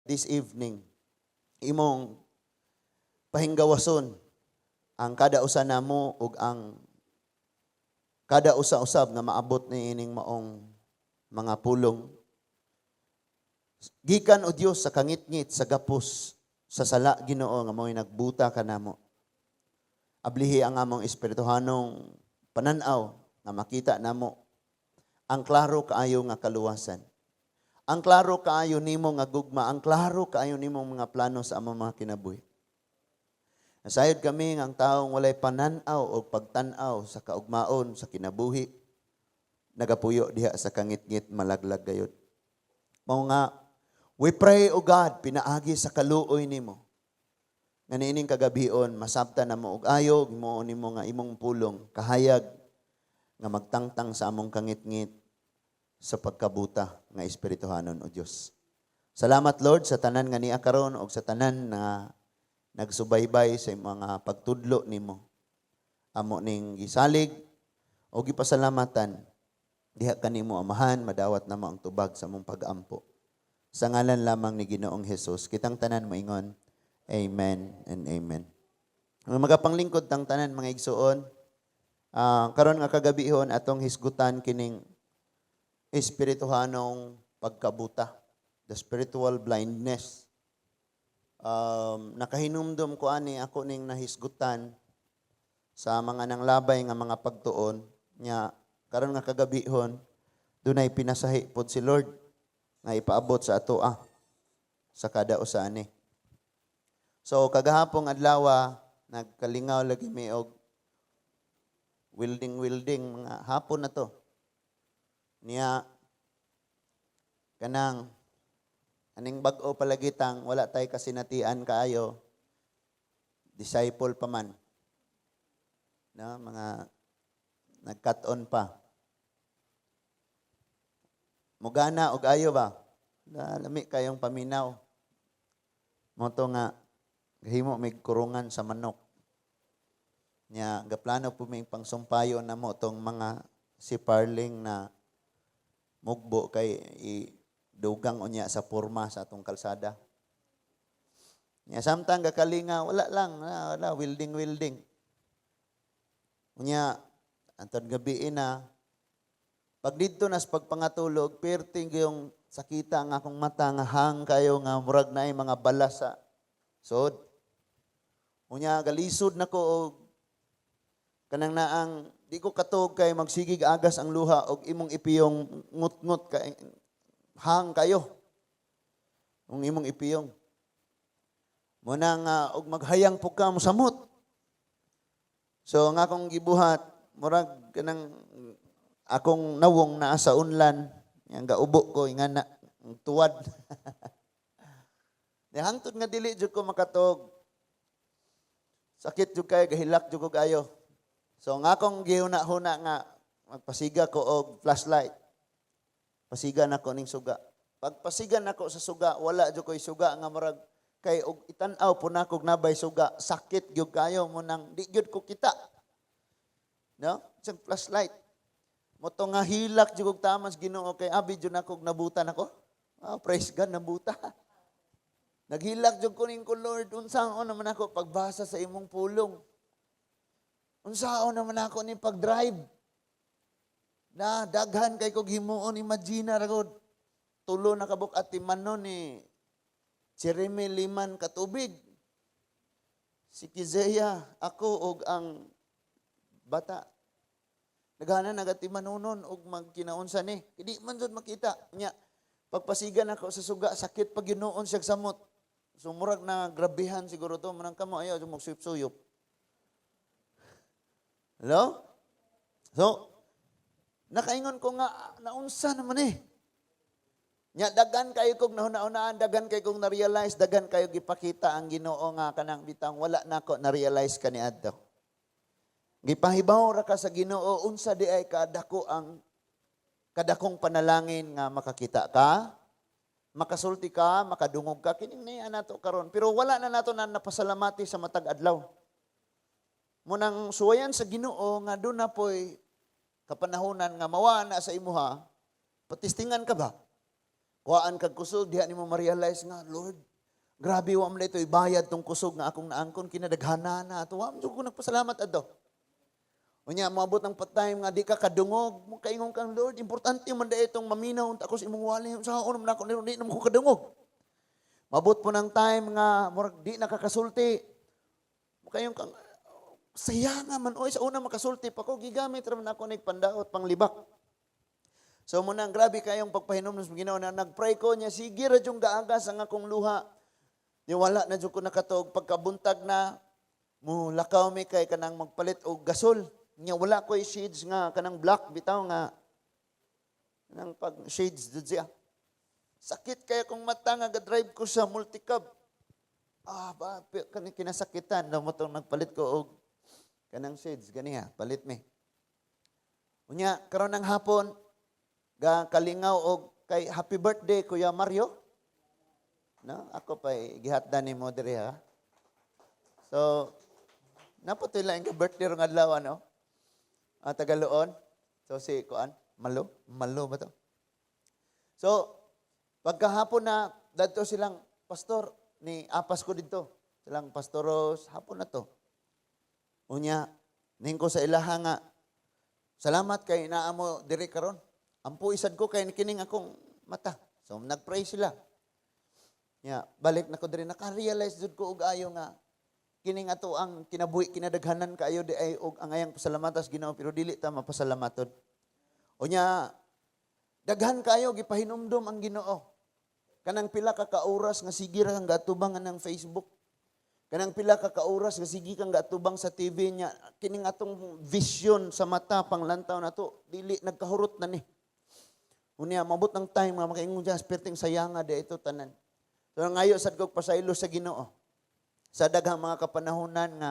This evening, imong pahinggawason ang kada usa namo ug ang kada usa usab nga maabot ni ining maong mga pulong. Gikan, o Dios, sa kangitngit sa gapos sa sala, Ginoo, nga mao'y nagbuta kanamo. Ablihi ang among espirituhanong pananaw nga makita namo ang klaro kaayo nga kaluwasan. Ang klaro kaayo nimo nga gugma, ang klaro kaayo nimo mga plano sa among mga kinabuhi. Nasayod kami nga ang taong walay pananaw o pagtan-aw sa kaugmaon sa kinabuhi, nagapuyo diha sa kangitngit, malaglag gayod. Mao nga, we pray, O God, pinaagi sa kaluoy nimo, nga niining kagabion, masabtan namo og ayo, mo nimo nga imong pulong, kahayag, nga magtangtang sa among kangitngit sa pagkabuta nga espirituhanon, O Dios. Salamat, Lord, sa tanan nga niya karon og sa tanan na nagsubaybay sa mga pagtudlo nimo. Amo ning gisalig o gipasalamatan diha kanimo, Amahan, madawat namo ang tubag sa among pag-ampo. Sa ngalan lamang ni Ginoong Hesus, kitang tanan moingon, Amen and Amen. Ang magapanglingkod tang tanan, mga igsuon, karon nga kagabihon atong hisgutan kining espirituhanong pagkabuta, the spiritual blindness. Nakahinumdum ko ani, ako ning nahisgutan sa mga nanglabay nga mga pagtuon nya. Karon nga kagabihon, dunay pinasahi pod si Lord nga ipaabot sa atoa sa kada usa ani. So kagahapong adlaw, nagkalingaw lagi mi og welding welding, mga hapon na to. Niya kanang aning bag-o palagitang wala tay kasinatian kaayo, disciple pa man. No, mga nagkat-on pa. Mugana og ayo ba? Lami kayong paminaw. Mao to nga gahimo mig kurungan sa manok. Nya gaplano po mig pangsumpayon namo tong mga si Parling na mugbo kay i dugang unya sa porma sa atong kalsada. Nya samtang gakalinga, wala lang, wala, wala, welding welding. Unya antod gabi na, pag didto nas pagpangatulog, perting yung sakita nga akong mata nga hang kayo nga murag naay mga bala sa sod. Unya galisod nako og kanang naang di ko katog kay magsigig agas ang luha og imong ipiyong ngut-ngut kay hang kayo. Ang imong ipiyong. Muna nga og maghayang pud ka, mosamot. So ang akong gibuhat, murag kanang akong nawong naa sa unlan, yang gaubo ko ingana ang tuwad. Di hangtod nga dili jud ko makatog. Sakit jud kay, gahilak jud ko kayo. So ang akong gihuna-huna nga magpasiga ko og flashlight. Pasiga nako ning suga. Pagpasiga nako sa suga, wala jud ko'y suga nga murag kay og itan-aw po nako nabay suga, sakit gyud kayo mo nang di gyud ko kita. No? Isang flashlight. Mao to nga hilak jud kog tamas Ginoo kay abi jud nako nabutan ako. Ah, praise God, nabuta. Naghilak jud ko ning ko, "Lord, unsaon naman ako pagbasa sa imong pulong? Unsaon naman ako ni pag-drive? Na daghan kay kog himuon, imagine ra gud. Tulo na kabuk atimanon ni Jeremy Liman katubig. Si Kizeya, ako og ang bata. Naghana nagatimanunon og magkinaunsa ni. Hindi man jud makita. Nya, pagpasigan ako sa suga, sakit pag ginuon siya samot. So murag na grabehan siguro to, manang kamo ayaw mo suyop-suyop. Hello? So, nakaingon ko nga, naunsa naman eh. Nya daghan kayo kog nahuna-hunaan, daghan kayo kong na-realize, daghan kayo gipakita ang Ginoo nga kanang bitang wala nako na-realize kaniadto. Gipahibaw ra ka sa Ginoo unsa di ay kadako ang kadakong panalangin nga makakita ka, makasulti ka, makadungog ka, kining niya nato karon. Pero wala na nato na napasalamati sa matag adlaw. Munang suwayan sa Ginoo nga doon na po'y kapanahonan nga mawa na sa imuha, patistingan ka ba? Kuhaan kag kusog, diha nimo ma-realize nga, "Lord, grabe, wa man ito ibayad tong kusog nga akong naangkon, kinadaghana na ato. Wa man jud ko nagpasalamat adto." Unya moabot ang time nga di ka kadungog, mo kaingon kang, "Lord, importante man da itong maminaw unta ko sa imong wali. Sa man ako di na mo ko kadungog." Mabot po ng time nga murag di na kakasulti. Mo kang, "Saya nga man oy, sa una makasulti pa ko, gigamit ra man ako nig pandaot panglibak." So muna grabe kayong pagpahinom sa Ginoo na nagpray ko niya, sige ra jung gaagas ang akong luha. Ni wala na jud ko nakatuog. Pagkabuntag na mo lakaw mi kay kanang magpalit og gasol. Nya wala ko'y shades nga kanang black bitaw nga kanang pag shades jud siya. Sakit kaya kong mata nga ga-drive ko sa multicab. Ah, ba kani kinasakitan na mo tong nagpalit ko og kanang shades ganiha, palit mi. Unya karon ng hapon ga kalingaw og kay happy birthday, Kuya Mario. No, ako pa gihatdan nimo diri ha. So, naputoy lang ka birthday rong adlaw, ano? Ah, Tagaloon. So si kuan, Malo, Malo ba to? So, pagkahapon na dadto silang pastor ni apas ko didto. Silang pastoros hapon na to. Unya, ning ko sa ilaha nga, "Salamat kay naa mo diri karon. Ampo isad ko kay kining akong mata." So nagpray sila. Ya, balik na ko diri, naka-realize jud ko og ayo nga kining ato ang kinabuhi kinadaghanan kaayo di ay og ang ayang pasalamatan sa Ginoo, pero dili ta mapasalamaton. Unya daghan kayo gipahinumdom ang Ginoo. Kanang pila ka kaoras nga sige ra kang gatubang ng Facebook. Kanang pila ka kaoras nga sige kang gatubang sa TV niya, kining atong vision sa mata panglantaw nato dili nagkahurot na ni. Unya mabot ang time nga makaingon siya, "Perting sayanga di ito tanan." So ngayo sad kog pasaylo sa Ginoo. Sa daghang mga kapanahonan nga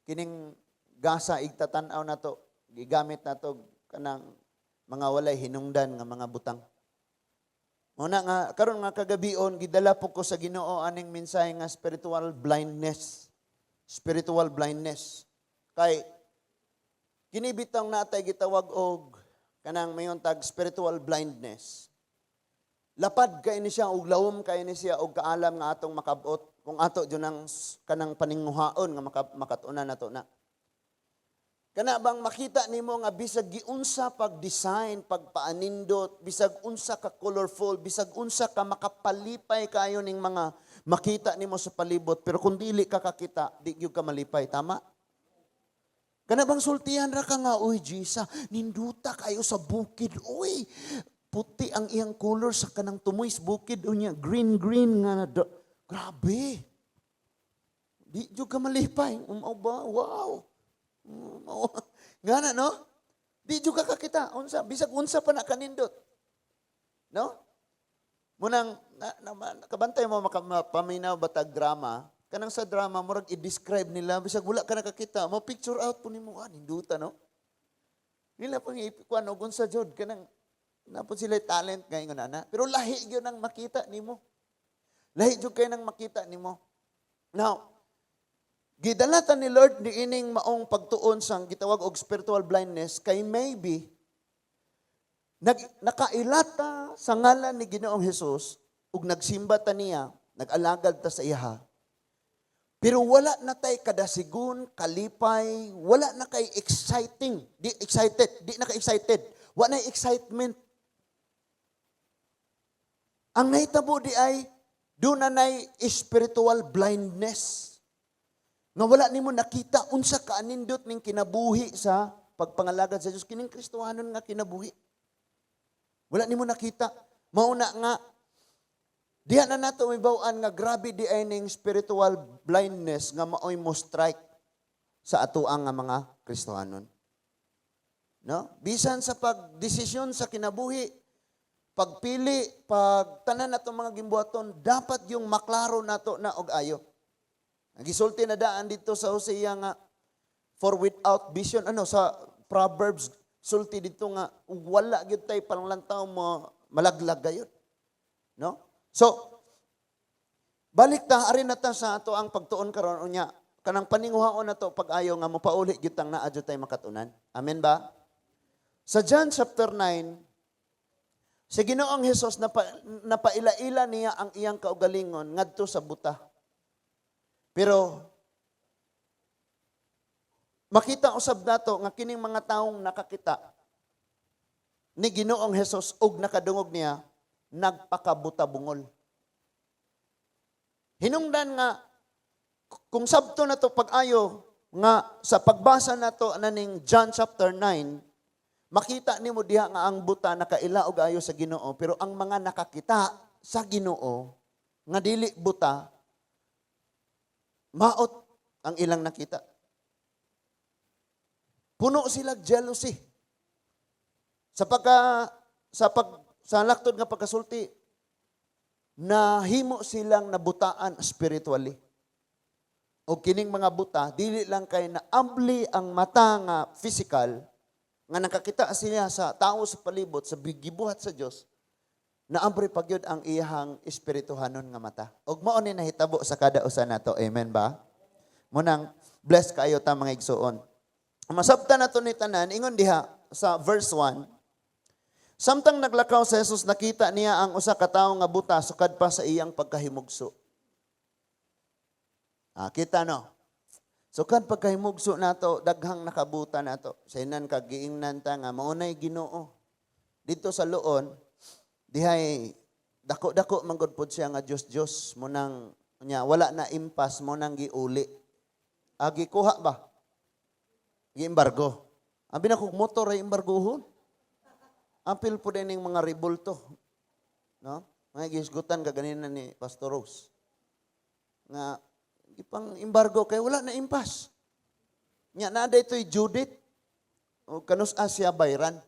kining gasa igtatan-aw nato, gigamit nato kanang mga walay hinungdan nga mga butang. Muna nga karon nga kagabion gidala po ko sa Ginoo aning mensahe nga spiritual blindness. Spiritual blindness. Kay kini bitang natay gitawag og kanang mayon tag spiritual blindness. Lapad kay ni siya og lawom kay ni siya og kaalam nga atong makabot kung ato jud ang kanang paninguhaon nga makatunan nato na. Kana bang makita nimo nga bisag giunsa pag-design, pagpaanindot, bisag unsa ka colorful, bisag unsa ka makapalipay kayo ning mga makita nimo sa palibot, pero kung dili ka kakita, di gyud ka malipay, tama? Kana bang sultihan ra ka nga, "Uy, Jisa, ninduta kayo sa bukid, uy, puti ang iyang color sa kanang tumoy sa bukid, unya, green, green nga, grabe." Di jud ka malipay. Umaw ba? Wow. Nga na, no? Di jud ka kakita. Unsa, bisag unsa pa na kanindot. No? Munang, kabantay mo, paminaw batag drama, kanang sa drama, murag i-describe nila, bisag wala ka nakakita, mo picture out po nimo, "Ah, ninduta, no?" Nila pang ipikuan, og unsa jud, kanang, napod sila talent ngayon ana. Pero lahi gyud ang makita nimo. Lahi jud kay nang makita nimo. Now, gidala ta ni Lord ni ining maong pagtuon sang gitawag og spiritual blindness kay maybe nakailata sa ngalan ni Ginoong Hesus ug nagsimba ta niya, nag-alagad ta sa iyaha. Pero wala na tay kadasigon, kalipay, wala na kay exciting, di excited, di na ka excited. Wala na excitement. Ang nahitabo di ay doon na nay spiritual blindness. Nga wala nimo nakita unsa ka anindot ning kinabuhi sa pagpangalagad sa Dios, kining Kristohanon nga kinabuhi. Wala nimo nakita. Mauna nga diha na nato mahibaw-an nga grabe di ay ning spiritual blindness nga maoy mo strike sa atoang nga mga Kristohanon. No? Bisan sa pagdesisyon sa kinabuhi, pagpili, pag tanan nato mga gimbuhaton, dapat yung maklaro nato na og ayo. Ang gisulti na daan dito sa Hosea nga, for without vision, ano, sa Proverbs, sulti dito nga, wala gyud tay panglantaw mo, malaglag gayud. No? So, balik ta, ari na ta sa ato ang pagtuon karon unya, kanang paninguhaon na to pag-ayo nga mopauli gyud tang naa jud tay makatunan. Amen ba? Sa John chapter 9, Si Ginoong Hesus, napaila-ila niya ang iyang kaugalingon ngadto sa buta. Pero makita usab nato nga kining mga taong nakakita ni Ginoong Hesus ug nakadungog niya, nagpakabuta bungol. Hinungdan nga kung sabto na to pag-ayo nga sa pagbasa nato naning John chapter 9, makita nimo diha nga ang buta nakaila og ayo sa Ginoo, pero ang mga nakakita sa Ginoo nga dili buta, maot ang ilang nakita. Puno sila jealousy. Sa laktod nga pagkasulti, nahimo silang nabutaan spiritually. O kining mga buta, dili lang kay naabli ang mata nga physical, nga nakakita siya sa tao sa palibot, sa gibuhat sa Dios, naabri pa gyud ang iyahang espirituhanon nga mata. Og mao ni nahitabo sa kada usa nato. Amen ba? Munang bless kaayo ta, mga igsuon. Masabta nato ni tanan, ingon diha sa verse 1, "Samtang naglakaw sa Jesus, nakita niya ang usa ka tawo nga buta sukad pa sa iyang pagkahimugso." Ah, kita no? Sukad pagkahimugso nato, daghang nakabuta nato. Sa inan kag giingnan ta nga maunay Ginoo. Dito sa Loon, dihay dako-dako man gud pod siya nga Dios Dios mo nang nya wala na impas mo nang giuli. Ah, gikuha ba? Giembargo. Abi na kog motor ay embargohon. Apil po din yung mga ribulto. No? Mga gisgutan ka ganina ni Pastor Rose. Nga ipang embargo kay wala na impas. Nya na ito'y Judith o kanus Asia bayran.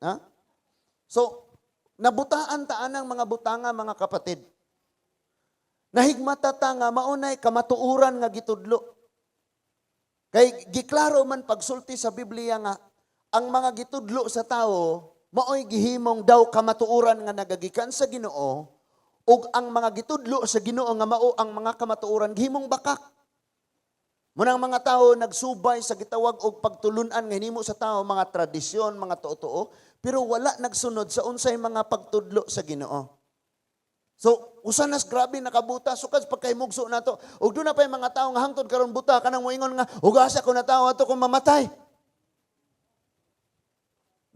Ha? So, nabutaan ta anang mga butanga, mga kapatid. Nahigmata ta nga maunay kamatuoran nga gitudlo. Kay giklaro man pagsulti sa Biblia nga ang mga gitudlo sa tao maoy gihimong daw kamatuoran nga nagagikan sa Ginoo, ug ang mga gitudlo sa Ginoo nga mao ang mga kamatuoran gihimong bakak. Munang mga tao nagsubay sa gitawag og pagtulunan nga hinimo sa tao, mga tradisyon, mga tuo-tuo, pero wala nagsunod sa unsay mga pagtudlo sa Ginoo. So, usa nas grabe nakabuta sukad pagkahimugso nato. Ug doon na pa yung mga tao nga hangtod karon buta, kanang moingon nga ugasa ko na tao ato kung mamatay.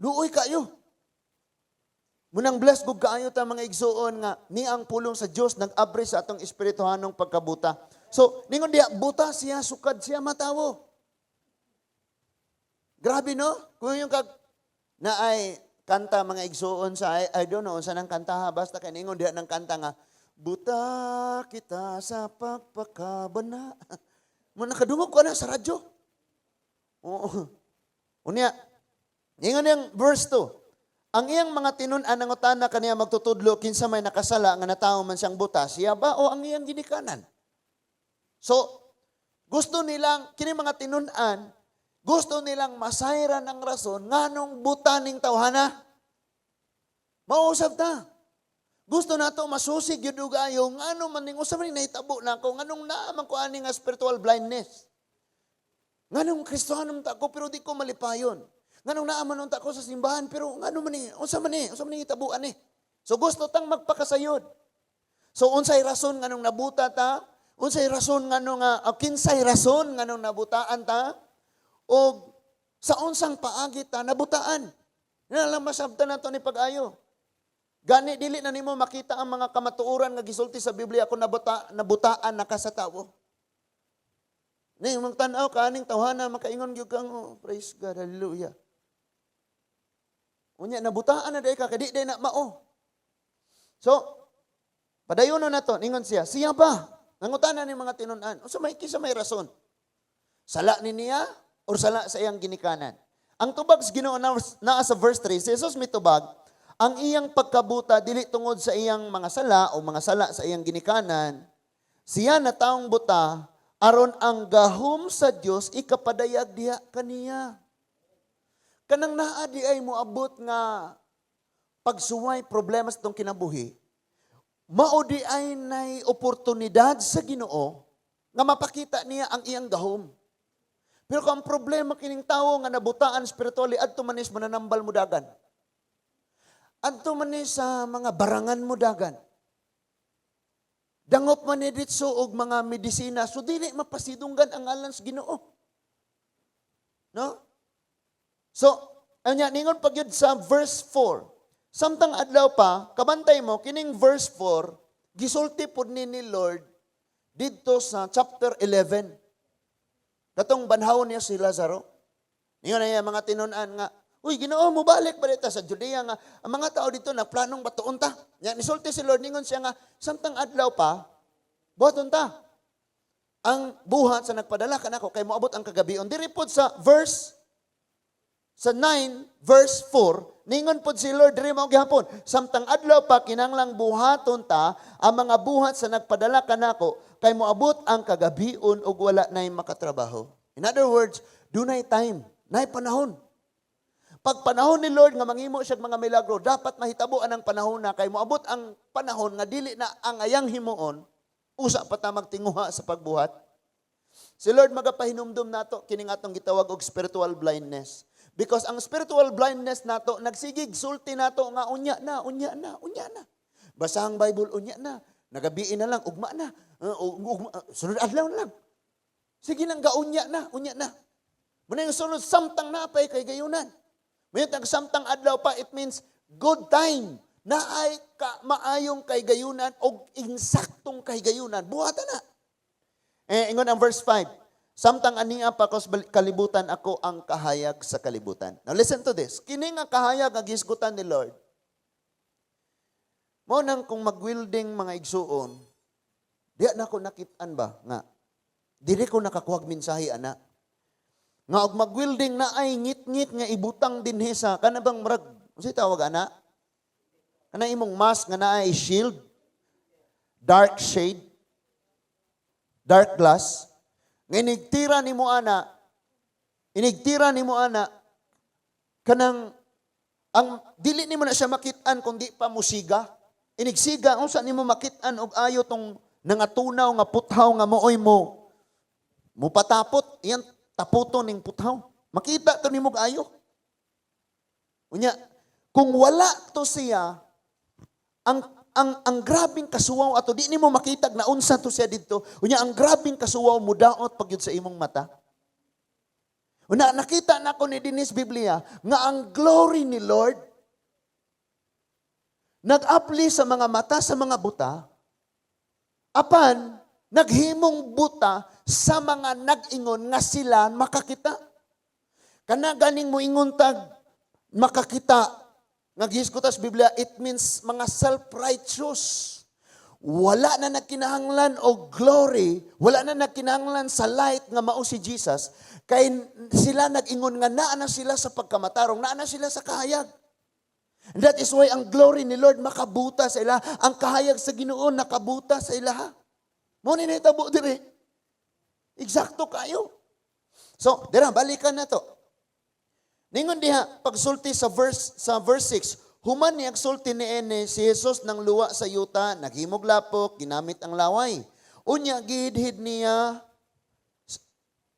Luoy kayo. Munang bless gug kaayo ta, mga igsuon, nga ni ang pulong sa Dios nag-abre sa atong espirituhanong pagkabuta. So, ningon diha, buta siya sukad siya matawo. Grabe, no? Kung yung kag na ay kanta, mga igsuon, sa I don't know unsa nang kanta ha, basta kay ningon diha ng kanta nga buta kita sa pagpakabana. Mo nakadungog ko na sa radyo. Oo. Unya, ingon niyang verse 2. Ang iyang mga tinun-an nangutana kaniya magtutudlo, "Kinsa may nakasala nga natawo man siyang buta, siya ba o ang iyang ginikanan?" So, gusto nilang, kini mga tinun-an, gusto nilang masayran ang rason nganong buta ning tawhana. Mausap ta. Gusto nato masusig yun ayo ngano man ning usa man ning nahitabo nako, nganong naa man ko ani nga spiritual blindness. Nganong Kristohanon ta ko pero di ko malipayon. Nganong naa man unta ko sa simbahan pero ngano man ni unsa man ni hitabuan ni. So gusto tang magpakasayod. So unsay rason nganong nabuta ta? Unsay rason ngano nga kinsay rason nganong nabutaan ta? O sa unsang paagi ta nabutaan? Na lang masabtan nato ni pag-ayo. Gani dili na nimo makita ang mga kamatuoran nga gisulti sa Biblia kung nabutaan na ka sa tawo. Ni magtan-aw ka aning tawhana, makaingon gyud kang, "Oh, praise God, hallelujah." Unya nabutaan na day ka kay di day na mao. So, padayono na to, ningon siya, "Siya ba?" Nangutana ni mga tinun-an, unsa may kinsa may rason? Sala ni niya or sala sa iyang ginikanan? Ang tubag sa Ginoo naa sa verse 3, si Jesus mitubag, "Ang iyang pagkabuta dili tungod sa iyang mga sala o mga sala sa iyang ginikanan. Siya na taong buta aron ang gahom sa Dios ikapadayag diha kaniya." Kanang naa di ay moabot nga pagsuway, problema sa itong kinabuhi, mao di ay nay oportunidad sa Ginoo nga mapakita niya ang iyang gahom. Pero kung ang problema kining tawo nga nabutaan spiritually, adto manis mananambal mo dagan. Adto man ni sa mga barangan mo dagan. Dangop man ni ditso og mga medisina, so dili mapasidunggan ang ngalan sa Ginoo. No? So, anya ningon pag yun sa verse 4. Samtang adlaw pa, kabantay mo kining verse 4, gisulti pod ni Lord didto sa chapter 11. Katong banhaw niya si Lazaro. Ningon na niya mga tinun-an nga, "Uy, Ginoo, mobalik ba dito sa Judea nga ang mga tao dito nagplanong batuon ta?" Nya nisulti si Lord, ningon siya nga samtang adlaw pa, buhaton ta ang buhat sa nagpadala kanako kay moabot ang kagabion. Diri pod sa verse sa 9 verse 4, ningon pod si Lord diri mao gihapon, samtang adlaw pa, kinahanglang buhaton ta ang mga buhat sa nagpadala kanako kay moabot ang kagabion ug wala nay makatrabaho. In other words, dunay time, nay panahon. Pag panahon ni Lord nga manghimo siya mga milagro, dapat mahitabo ang panahon na kay moabot ang panahon nga dili na ang ayang himuon, usa pa ta magtinguha sa pagbuhat. Si Lord magapahinumdum nato kining atong gitawag og spiritual blindness. Because ang spiritual blindness nato nagsigig sulti nato nga unya na, unya na, unya na. Basa ang Bible, unya na. Nagabiin na lang, ugma na. Ugma, sunod adlaw na lang. Sige lang gaunya na, unya na. Muna yung sunod, samtang napay kay gayunan. Mayroon ang samtang adlaw pa, it means good time. Naay ka, maayong kay gayunan o insaktong kay gayunan. Buhatan na. Eh, ingon ang verse 5. Samtang ania pa ko sa kalibutan, ako ang kahayag sa kalibutan. Now listen to this. Kini nga kahayag nga gisgutan ni Lord. Mo nang kung mag-welding, mga igsuon, di na ko nakit-an ba nga dili ko nakakuhag mensahe ana. Nga og mag-welding na ay ngit-ngit nga ibutang dinhi sa kana bang murag unsay tawag ana? Kana imong mask nga naay shield, dark shade, dark glass. Nga inigtira nimo ana, inigtira nimo ana kanang ang dili nimo na siya makit-an kung di pa musiga. Inigsiga, unsa nimo makit-an og ayo tong nangatunaw nga puthaw nga mooy mo mupatapot, iyang taputo ning puthaw. Makita to nimo ayo. Unya, kung wala to siya, ang grabing kasuwaw ato di nimo makita na unsa to siya didto. Unya, ang grabing kasuwaw mudaot pag yun sa imong mata. Una, nakita na ko ni dinis Biblia nga ang glory ni Lord nag-apply sa mga mata sa mga buta, apan naghimong buta sa mga nag-ingon nga sila makakita. Kana ganing moingon tag makakita nga gihisgutan sa Biblia, it means mga self-righteous. Wala na nagkinahanglan og glory, wala na nagkinahanglan sa light nga mao si Jesus, kay sila nag-ingon nga naa na sila sa pagkamatarong, naa na sila sa kahayag. And that is why ang glory ni Lord makabuta sa ila, ang kahayag sa Ginoo nakabuta sa ila. Mo ni nahitabo diri. Eksakto kayo. So, dira balikan na to. Ningon diha pagsulti sa verse 6, human niya sulti ni ene, si Jesus nang luwa sa yuta, naghimog lapok, ginamit ang laway. Unya gihidhid niya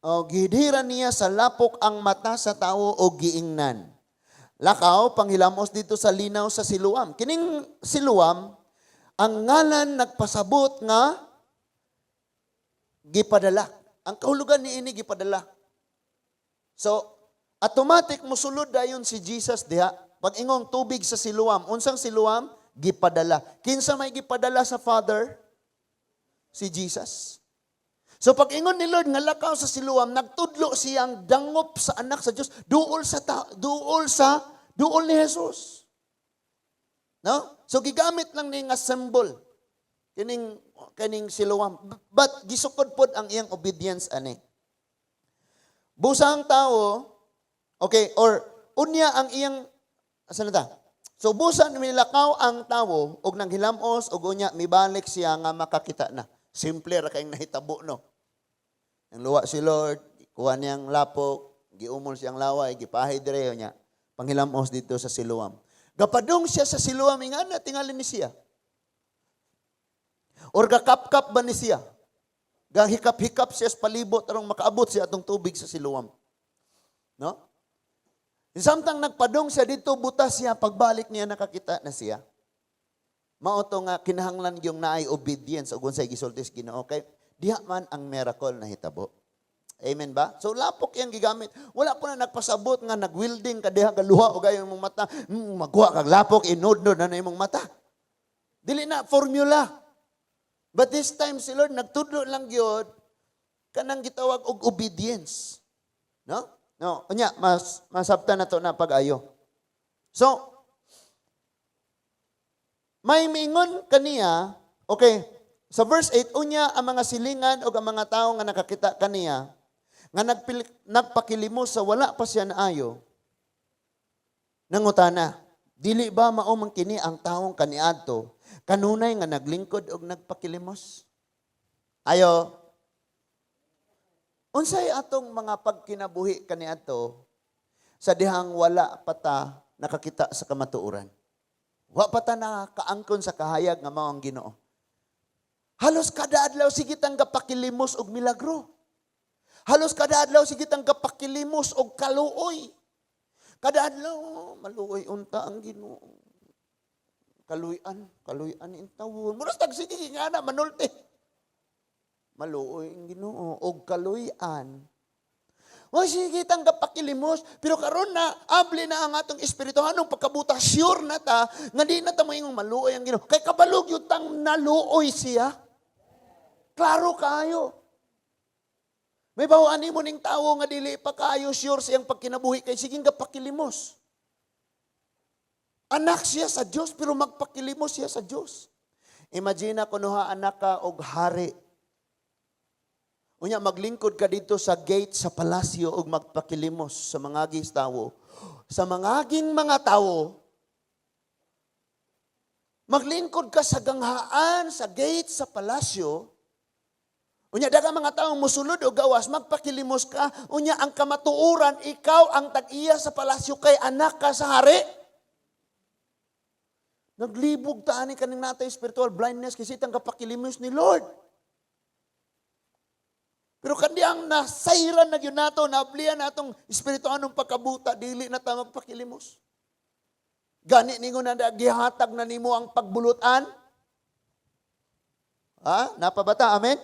o gihidhiran niya sa lapok ang mata sa tawo o giingnan, "Lakaw, panghilamos dito sa linaw sa Siloam." Kining Siloam, ang ngalan nagpasabot nga gipadala. Ang kahulugan ni ini, gipadala. So, automatic musulod dayon si Jesus diha. Pag ingong tubig sa Siloam, unsang Siloam? Gipadala. Kinsa may gipadala sa Father? Si Jesus. So pag ingon ni Lord nga lakaw sa Siloam, nagtudlo siyang dangop sa anak sa Dios, duol ni Jesus. No? So gigamit lang ni nga symbol kining kining Siloam. But gisukod pod ang iyang obedience ani. Busa ang tao, okay, or unya ang iyang asa na ta? So busa milakaw ang tawo og nanghilamos og unya mibalik siya nga makakita na. Simple ra kayong nahitabo, no. Ang luwa si Lord, kuha niyang lapok, giumol siyang laway, gipahid dire niya. Panghilamos dito sa Siloam. Gapadong siya sa Siloam, ingana tingali ni siya. Or gakapkap ba ni siya? Gahikap-hikap siya sa palibot aron makaabot siya atong tubig sa Siloam. No? Samtang nagpadong siya dito, buta siya, pagbalik niya, nakakita na siya. Mao to nga kinahanglan yung naay obedience ug unsay gisulti sa Ginoo kay diha man ang miracle nahitabo. Amen ba? So lapok yang gigamit. Wala po na nagpasabot nga nagwelding ka diha galuha og ayo imong mata. Magkuha kag lapok, inudnod na imong mata. Dili na formula. But this time si Lord nagtudlo lang gyud kanang gitawag og obedience. No? No, unya mas masabtan na to na pag-ayo. So, may mingon kaniya, okay, sa verse 8, unya ang mga silingan o ang mga tao nga nakakita kaniya, nga nagpakilimos sa wala pa siya naayo, nangutana, "Dili ba mao man kini ang taong kaniadto, kanunay nga naglingkod og nagpakilimos?" Ayo, unsay atong mga pagkinabuhi kaniadto sa dihang wala pa ta nakakita sa kamatuoran? Wa pa ta nakaangkon sa kahayag nga mao ang Ginoo. Halos kada adlaw sige tang gapakilimos og milagro. Halos kada adlaw sige tang gapakilimos og kaluoy. Kada adlaw, "Oh, maluoy unta ang Ginoo. Kaluy-an, kaluy-an intawon." Mura tag sige nga na manulti. Maluoy ang Ginoo og kaluy-an. O sige tang gapakilimos, pero karon na abli na ang atong espirituhanong pagkabuta, sure na ta nga di na ta moingong maluoy ang Ginoo. Kay kabalo gyud tang naluoy siya. Klaro kaayo. May bawaan nimo ning tawo nga dili pa kaayo sure sa iyang pagkinabuhi kay sige gapakilimos. Anak siya sa Dios pero magpakilimos siya sa Dios. Imagine kuno ha, anak ka og hari. Unya maglingkod ka dito sa gate sa palasyo ug magpakilimos sa mga aging tawo. Sa mga aging mga tawo, maglingkod ka sa ganghaan, sa gate sa palasyo. Unya daghang mga tawo musulod o gawas, magpakilimos ka. Unya ang kamatuoran, ikaw ang tag-iya sa palasyo kay anak ka sa hari. Naglibog ta ani kaning natay spiritual blindness kasi tang kapakilimos ni Lord. Pero kandi ang nasayran na gyud nato, naablian natong espirituanong pagkabuta, dili na ta magpakilimos. Gani ningon na gihatag na nimo ang pagbulutan. Ha? Napabata? Amen?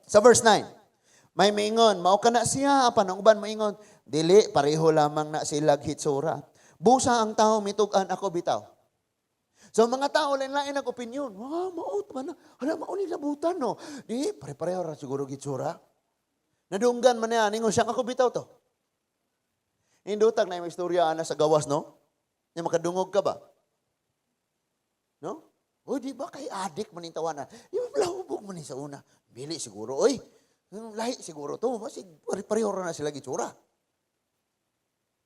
Sa verse 9. May miingon, "Mao ka na siya," apan ang uban moingon, "Dili, pareho lamang na sila hitsura." Busa ang tao mitug-an, "Ako bitaw." So mga tao lain-lain ang opinion. "Ah, mao man na. Hala, mao ni labutan no. Di pare-pareho ra siguro gitsura." Nadunggan man niya, ningon siya, "Ako bitaw to." Indutag na yung istorya ana sa gawas, no? Nya makadungog ka ba? No? "Uy, di ba kay adik man yung tawanan? Di ba lahubog man ni sa una? Bili siguro, oy. Lahi siguro to. Kasi pare-pareho ra na sila gitsura."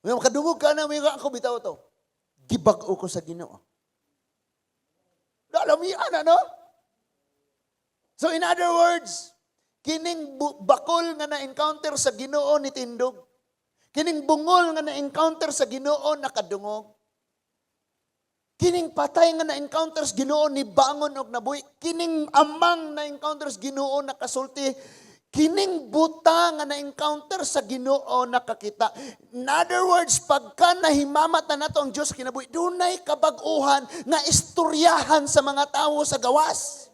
May makadungog ka na, may "Ako bitaw to. Gibag-o ko sa Ginoo." Lalamian, ano? So in other words, kining bakol nga na-encounter sa Ginoo ni tindog. Kining bungol nga na-encounter sa Ginoo nakadungog. Kining patay nga na-encounter sa Ginoo ni bangon og nabuhi. Kining amang na-encounter sa Ginoo nakasulti. Kining buta nga na-encounter sa Ginoo nakakita. In other words, pagka nahimamat na nato ang Diyos kinabuhi, dunay kabag-uhan nga istoryahan sa mga tao sa gawas.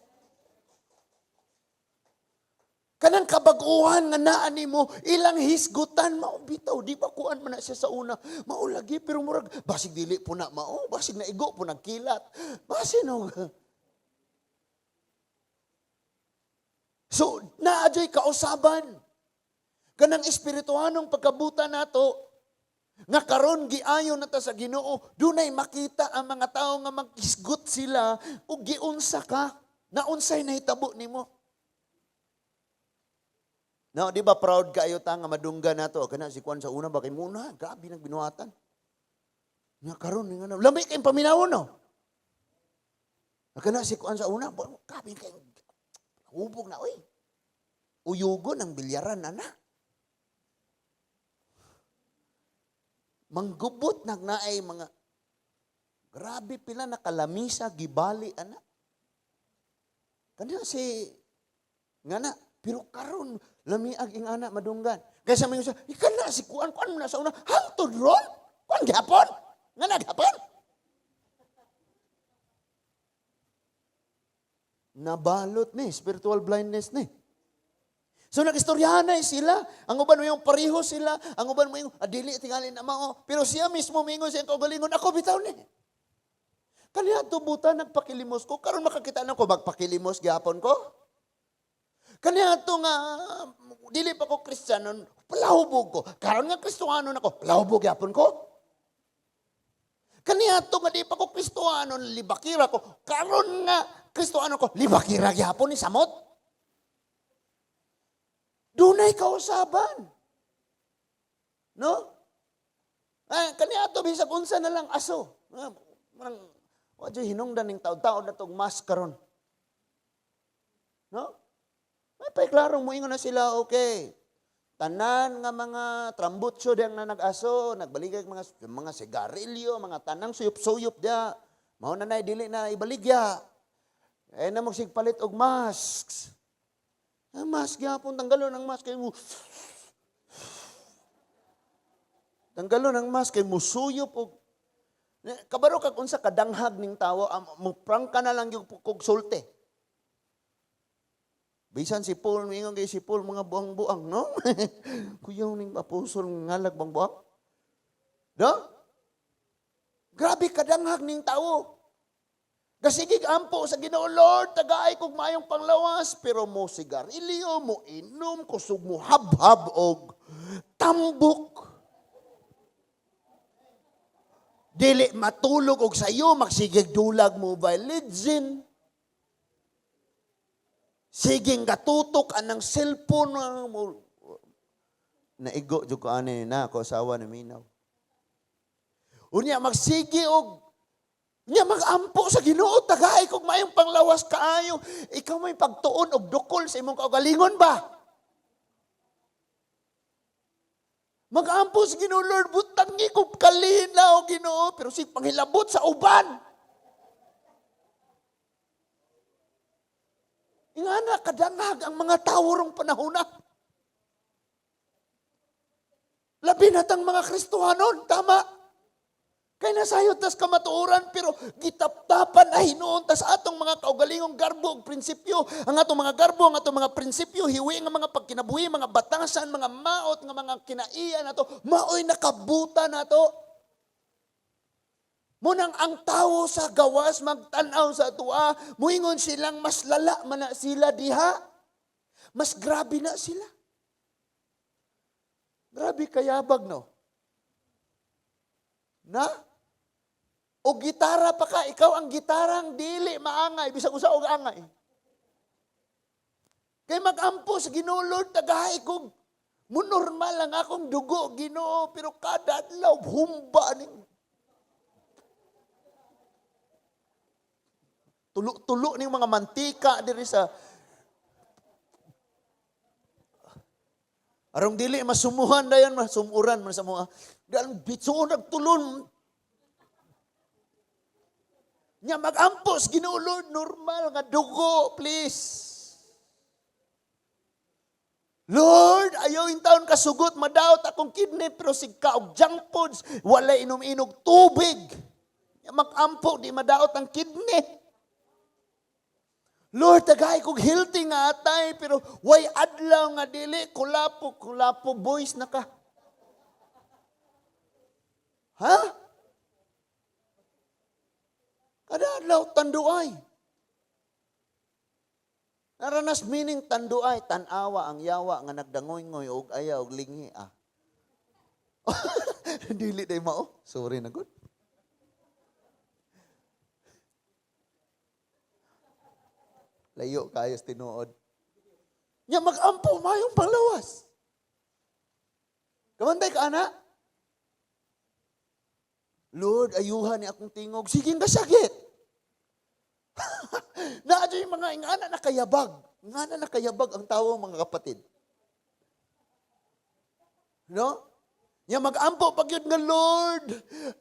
Kanang kabag-uhan nga naa nimo, ilang hisgutan, mao bitaw, di ba kuan man na siya sa una? Mao lagi, pero murag, basig dili po na mao, basig naigo po nagkilat. Basin no. So, naa joy kausaban. Kanang espirituhanong pagkabuta nato, nga karon giayon na ta sa Ginoo, dunay makita ang mga tao nga maghisgot sila ug giunsa ka, naunsay nahitabo nimo. No, di ba proud kayo ta nga madungga nato kana si kuan sa una ba kay muna, grabe nagbinuhatan. Nga karon nga lami kay paminawon no. Kana si kuan sa una, grabe kay hubog na oy. Uyugon ang bilyaran ana. Manggubot nagnaay mga grabe pila nakalamisa gibali ana. Kana si ngana pero karon lamiag ing ana madunggan. Kaysa may usa, ika na si kuan kuan na sa una, hangtod ron. Kuan Karon gihapon? Nga naghapon? Nabalot ni, spiritual blindness ni. So nagistoryahan na sila. Ang uban mo yung pareho sila. Ang uban mo yung dili tingali na mao. Pero siya mismo mingon siyang kaugalingon, ako bitaw ni. Kaniya tubutan nagpakilimos ko. Karon makakita na ko magpakilimos gihapon ko. Kaniya to nga dili pa ko Kristiyano, palahubog ko. Karon nga Kristohanon ako, palahubog gihapon ko. Kaniya to nga di pa ko Kristohanon, libakira ko. Karon nga Kristohanon ko, libakira gihapon ni samot. Dunay kausaban. No? Ah, kaniya to bisag unsa na lang aso. Marang wa jud hinungdan ning taud-taud na tong mask karon. No? May paiklarong moingon na sila, okay. Tanan nga mga trambutso diyang na nag-aso, nagbaligay mga sigarilyo, mga tanang suyop-suyop diya. Mao na na dili na ibaligya. Eh na magsigpalit og masks. Ang mask gyapon, tanggalon ang mask kay mo. Tanggalon ang mask kay musuyop og kabaro kag unsa kadanghag ning tawo, mo prangka na lang yung kog sulti. Bisan si Paul, mingon kay si Paul, mga buang-buang, no? Kuyaw ning apostol ngalag buang-buang. No? Grabe kadanghag ning tawo. Gasigig ampo sa Ginoo, Lord, tagaay kog maayong panglawas, pero mo sigarilyo, mo inom, kusog mo habhab og tambok. Dili matulog og sayo, magsigig dulag Mobile Legend. Siging gatutok anang cellphone. Naigo jud ko ani na ako asawa ni Minaw. Unya magsige og nya magampo sa Ginoo, tagay kog maayong panglawas kaayo. Ikaw may pagtuon og dukol sa imong kaugalingon ba? Magampo sa Ginoo, Lord, butangi kog kalinaw Ginoo, pero sig panghilabot sa uban. Ingana kadangag ang mga tawo rong panahona. Labi na tang mga Kristohanon, tama. Kay nasayod tas kamatuoran, pero gitaptapan na hinuon tas atong mga kaugalingong garbo ug prinsipyo. Ang atong mga garbo, ang atong mga prinsipyo, hiwi nga mga pagkinabuhi, mga batasan, mga maot, nga mga kinaiya nato, maoy nakabuta nato. Munang ang tawo sa gawas magtan-aw sa atoa, muingon silang mas lala man na sila diha. Mas grabe na sila. Grabe kayabag, no? Na? O gitara pa ka, ikaw ang gitarang dili maangay, bisag usa og angay. Kay magampo sa Ginoo, Lord, tagahay kog mo normal ang akong dugo, Ginoo, pero kada adlaw humba ning tulo-tulo ning mga mantika diri sa arong dili masumuhan dayon, masumuran man sa mga dahil bitsuon nagtulon. Nya magampos Ginoo, Lord, normal nga dugo, please. Lord, ayaw in taon kasugot, madaot akong kidney, pero sigka og junk foods, walay inom-inog tubig. Nya magampo, di madaot ang kidney. Lord, tagay kog healthy nga atay, pero way adlaw nga dili, kulapo, kulapo boys na ka. Ha? Kada adlaw, tanduay. Naranas meaning tanduay, tanawa ang yawa nga nagdangoy-ngoy og ayaw og lingi ah. Dili day mao. Sorry na gud. Layo kayo sa tinuod. Nya magampo mayong panglawas. Kamantay ka ana. Lord, ayuhan ni akong tingog. Sige nga sakit. Naa yung mga ingana na kayabag. Ingana na kayabag ang tao, mga kapatid. No? Nya magampo pag yun nga, Lord,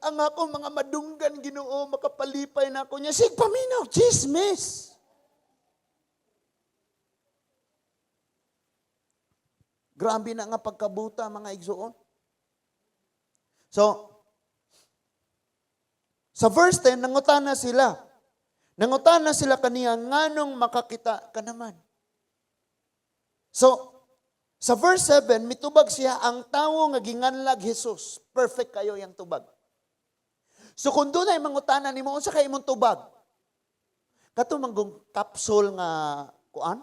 ang akong mga madunggan Ginoo, makapalipay na ako niya. Sig paminaw, chismis. Grabe na nga pagkabuta, mga igsoon. So, Sa verse 10, nangutana sila. Nangutana sila kaniya, "Nganong makakita ka naman?" So, sa verse 7, mitubag siya, "Ang tawo nga ginganlag Jesus." Perfect kayo yung tubag. So kung dunay mangutana nimo, "Unsa kay imong tubag?" Kato manggong capsule nga kuan?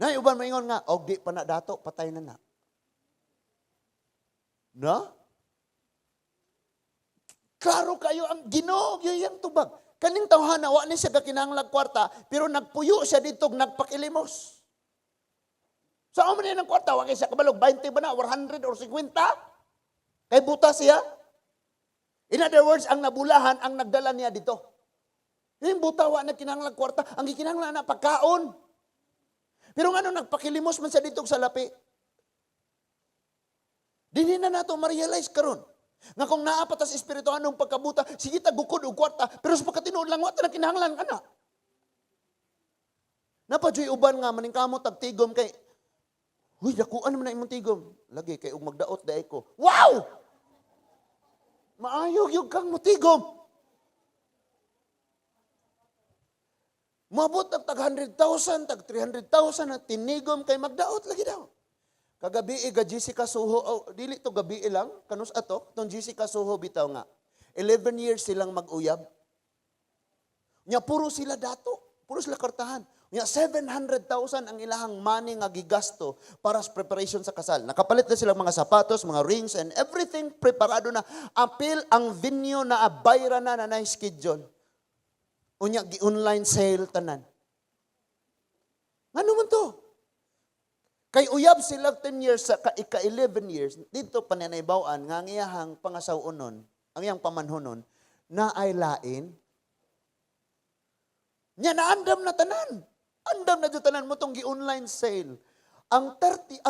Na uban maingon nga, "Og di pa na dato, patay na na." Na? Klaro kayo ang Ginoo gyud yang tubag. Kaning tawhana wa ni siya gakinahanglag kwarta, pero nagpuyo siya dito, nagpakilimos. Sa man ng kwarta, wa kay siya kabalog 20 ba na, 100 or 50? Kay buta siya. In other words, ang nabulahan ang nagdala niya dito. Yung buta wa na kinahanglag kwarta, ang gikinahanglan na pagkaon. Pero ngano nagpakilimos man siya dito sa lapi? Dili na nato ma-realize karon nga kung naa pa tas espirituhanong pagkabuta, sige ta gukod og kwarta, pero sa pagkatinuod lang, wa ta na kinahanglan ana. Naa pa juy uban nga maningkamot tag tigom kay, "Uy, dakuan man na imong tigom." "Lagi kay og magdaot diay ko." Wow! Maayo gyud kang motigom. Moabot og tag 100,000, tag 300,000 na tinigom kay magdaot lagi daw. Kagabi ga Jessica Soho, oh, dili to gabi lang, kanus ato, tong Jessica Soho bitaw nga. 11 years silang mag-uyab. Nya puro sila dato, puro sila kartahan. Nya 700,000 ang ilahang money nga gigasto para sa preparation sa kasal. Nakapalit na silang mga sapatos, mga rings and everything preparado na. Apil ang venue na abayra na na na schedule. Unya gi-online sale tanan. Ngano man to? Kay uyab sila 10 years sa ka, ika 11 years, dito pa nanaybawan nga ang iyahang pangasaw-onon, ang iyang pamanhonon, na ay lain. Nya naandam na tanan. Andam na jud tanan mo tong gi-online sale. Ang 30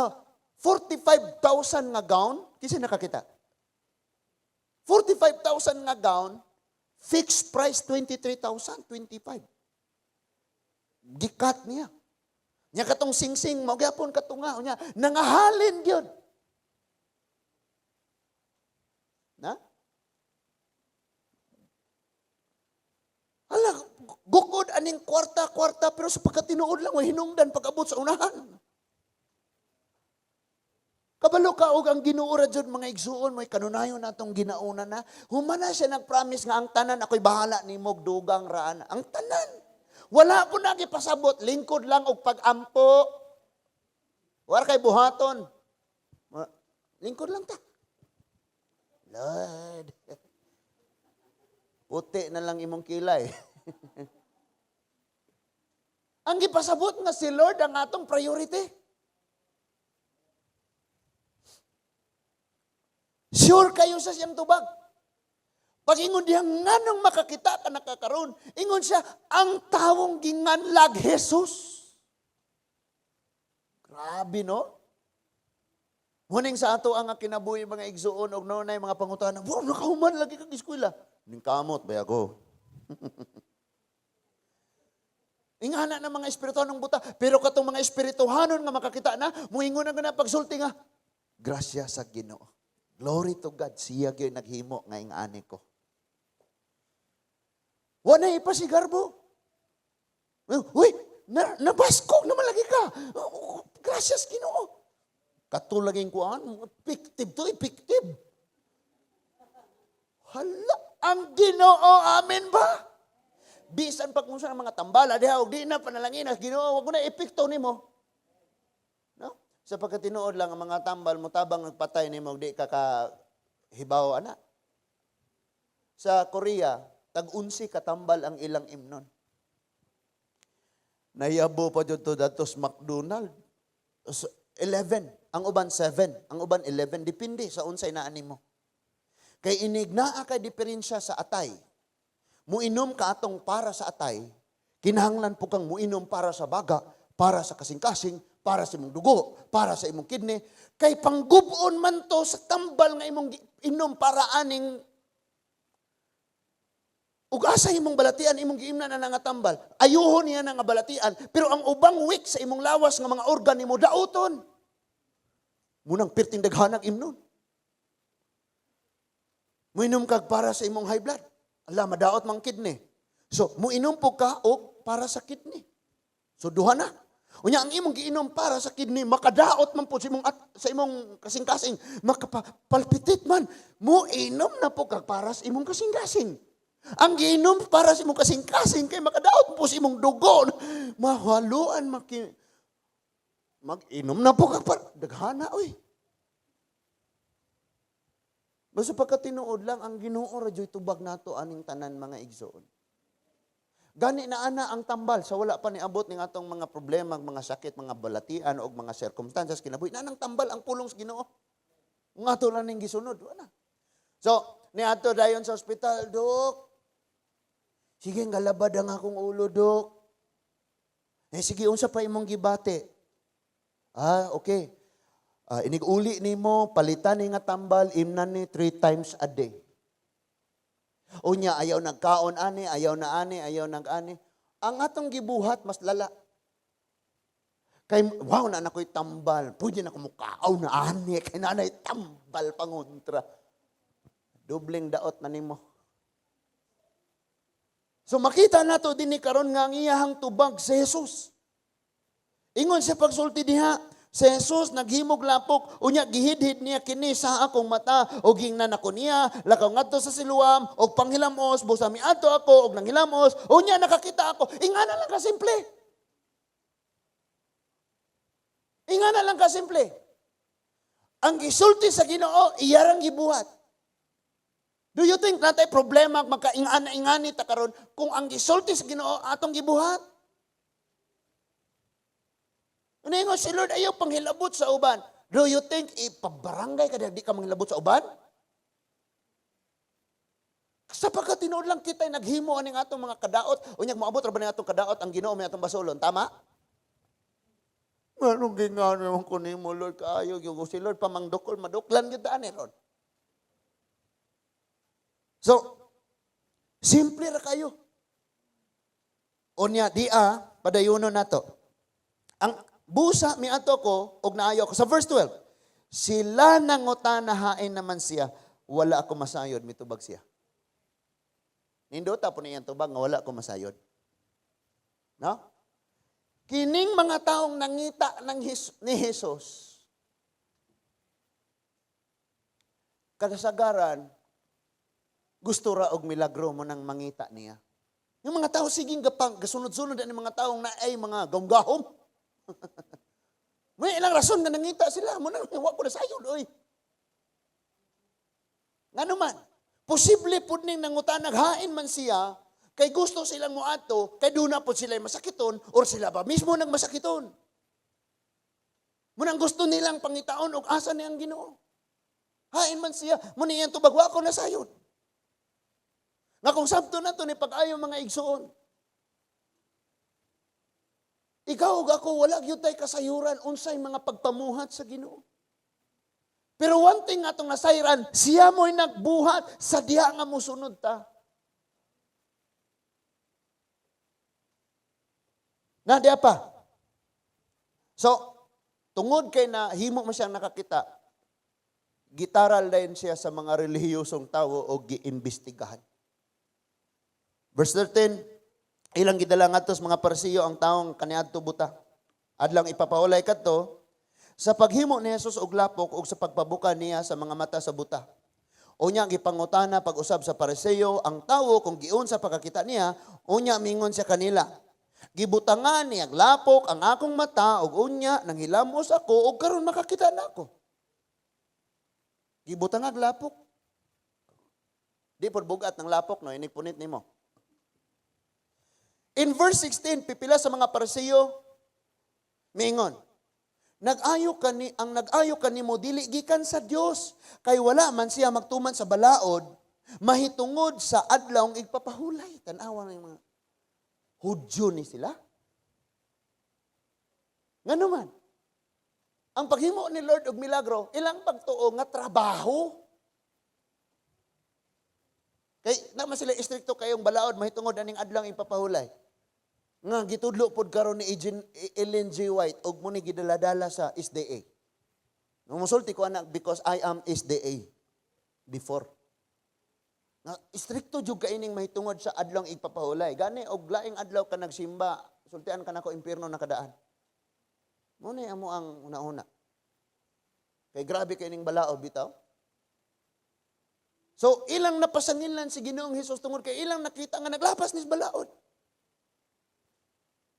45,000 nga gown, kinsa nakakita? 45,000 nga gown, fixed price 23,000, 25. Gikat niya. Nya katong singsing, mao gyapon katunga nya nangahalin gyud. Na? Hala, gukod aning kwarta-kwarta, pero sa pagkatinuod lang, way hinungdan pag-abot sa unahan. Kabalo ka og ang Ginoo ra jud, mga igsuon, may kanunayon natong ginauna na. Humana siya nagpromise nga ang tanan ako'y bahala nimo, dugang raan. Ang tanan. Wala po na gipasabot, lingkod lang og pag-ampo. Wala kay buhaton. Lingkod lang ta. Lord. Puti na lang imong kilay. Ang gipasabot nga si Lord ang atong priority. Sure kayo sa siyang tubag. Pag ingon diya, "Nganong makakita ka nakakaroon?" Ingon siya, "Ang tawong ginganlag Jesus." Grabe, no? Muning sa ato ang kinabuhi, mga igsuon, og no mga pangutana, "Wow, nakahuman lagi kag eskwela." "Ning kamot ba ako?" Ingana ng mga espirituhanong buta. Pero katong mga espirituhanon nga makakita na, muingon na pagsulti nga, "Grasya sa Ginoo. Glory to God, siya gyud naghimo nga ingani ko." Wa na ipasigarbo. "Uy, nabaskog naman lagi ka. Oh, gracias Ginoo." Katulaging kuan, effective to, effective. Hala, ang Ginoo, amen ba? Bisan pa kung sa mga tambala, diha, og di na panalangin, "Ginoo, wag ko na epekto nimo." No? Sa pagkatinuod lang, ang mga tambal mo tabang nagpatay nimo, di ka ka hibaw, ana. Sa Korea, tag-unsi katambal ang ilang imnon. Nayabo pa dyan to datos McDonald. So, 11. Ang uban 7. Ang uban 11. Depende sa unsay naa nimo. Kay inig naa kay diferensya sa atay. Muinom ka atong para sa atay, kinahanglan po kang muinom para sa baga, para sa kasing-kasing, para sa imong dugo, para sa imong kidney. Kay panggubon man to sa tambal nga imong inom para aning. Ug asa imong balatian imong giimnan na nga tambal. Ayuhon niya na nga balatian, pero ang ubang weak sa imong lawas nga mga organ nimo dauton. Munang pirting daghanag imnon. Muinom kag para sa imong high blood. Ala, madaot mang kidney. So, muinom po ka og para sa kidney. So, duha na. Unya ang imong giinom para sa kidney, makadaot man po sa imong kasing-kasing, makapalpitit man. Muinom na po kag para sa imong kasing-kasing. Ang giinom para sa imong kasing-kasing kay makadaot po sa imong dugo. Mahaluan maki mag-inom na po kag para daghana oy. Basta pagkatinuod lang, ang Ginoo ra jud tubag nato aning tanan, mga igsoon. Gani na ana ang tambal sa wala pa niabot ning atong mga problema, mga sakit, mga balatian o mga circumstances kinabuhi. Na nang tambal ang pulong sa Ginoo. Nga ato lang ning gisunod, wala. So, niadto dayon sa ospital, "Dok. Sige, galabad ang akong ulo, Dok." "Eh, sige, unsa pa imong gibati?" "Ah, okay. Ah, inig-uli nimo, palitan ni nga tambal, imnan ni three times a day. Unya, ayaw nagkaon ani, ayaw na ani, ayaw nag-ani." Ang atong gibuhat, mas lala. Kay, wow na ako'y tambal. Pwede na ko mukaaw na ani, kay nanay tambal pangontra. Dubling daot na nimo. So makita nato din ni karon nga ang iyahang tubag si Jesus. Ingon siya pagsulti diha, si Jesus naghimog lapok, unya gihidhid niya kini sa akong mata, ug gingnan ako niya, "Lakaw ngadto sa Siloam, og panghilamos," busa miadto ako og nanghilamos, unya nakakita ako. Ingana lang ka simple. Ingana lang ka simple. Ang gisulti sa Ginoo, iyarang gibuhat. Do you think natay problema magkaingana-ingani ta karon kung ang gisulti sa Ginoo atong gibuhat? Ano si Lord, "Ayaw panghilabot sa uban." Do you think ipabarangay ka di ka manghilabot sa uban? Sa pagkatinuod lang, kita naghimo aning atong mga kadaot, unyag moabot ra ba ning atong kadaot, ang Ginoo may atong basolon, tama? Nganong gingan mo ko nimo, Lord, kaayo gyud si Lord pamangdukol, maduklan gyud ta ani ron. So, simple ra kayo. Unya dia padayonon nato. Ang busa miadto ko og naayo ako sa verse 12. Sila nangutana hain naman siya, "Wala ako masayod," mitubag siya. Nindota po niyang tubag nga wala ako masayod. No? Kining mga taong nangita ni Jesus, kasagaran, gusto ra og milagro mo nang mangita niya. Yung mga tao sige gapang gasunod-sunod ani mga taong na ay mga gahom-gahom. May ilang rason nga nangita sila mo nang wa ko na sayod oy. Ngano man, posible pud ning nangutanag hain man siya kay gusto silang moadto kay duna pud sila masakiton or sila ba mismo nagmasakiton. Munang gusto nilang pangitaon og asa ni ang Ginoo. Hain man siya, mo niyang tubag, "Wa ko nasayod." Nga kung sabto na to ni pag-ayo, mga igsoon. Ikaw ug ako, wala gyud tay kasayuran unsay mga pagpamuhat sa Ginoo. Pero one thing atong nasayran, siya mo'y nagbuhat sa diha nga mosunod ta. Na diha pa. So, tungod kay na himo mo siyang nakakita, gitaral din siya sa mga relihiyosong tawo o giimbestigahan. Verse 13, ilang gidala ngadto sa mga Parisiyo ang taong kaniadto buta. Adlang ipapahulay kadto sa paghimo ni Jesus og lapok ug sa pagpabuka niya sa mga mata sa buta. Unya gipangutana pag-usab sa Pariseo ang tawo kung giunsa pagkakita niya, unya mingon siya kanila, "Gibutangan niya lapok ang akong mata ug unya nanghilamos ako ug karon makakita na ako." Gibutangag lapok. Di pod bugat ng lapok, no, inig punit nimo. In verse 16, pipila sa mga Pariseo miingon, "Nag-ayo kani ang nag-ayo kanimo dili gikan sa Dios kay wala man siya magtuman sa balaod mahitungod sa adlawng igpapahulay." Tan-awa ng mga Hudyo ni sila. Ngano man, ang paghimo ni Lord og milagro, ilang pagtuo nga trabaho. Kay naman sila istrikto kayong balaod mahitungod aning adlawng ipapahulay. Nga gitudlo pod karon ni Ellen G. White og mo ni gidala-dala sa SDA. Nung musulti ko anak because I am SDA before. Nga istrikto jud kaining mahitungod sa Adlong Igpapahulay. Gani og laing adlaw ka nagsimba, sultian ka nako, impierno nakadaan. Mao na amo ang una-una. Kay grabe kay ning balaod bitaw. So ilang napasangilan si Ginoong Hesus tungod kay ilang nakita nga naglapas ni balaod.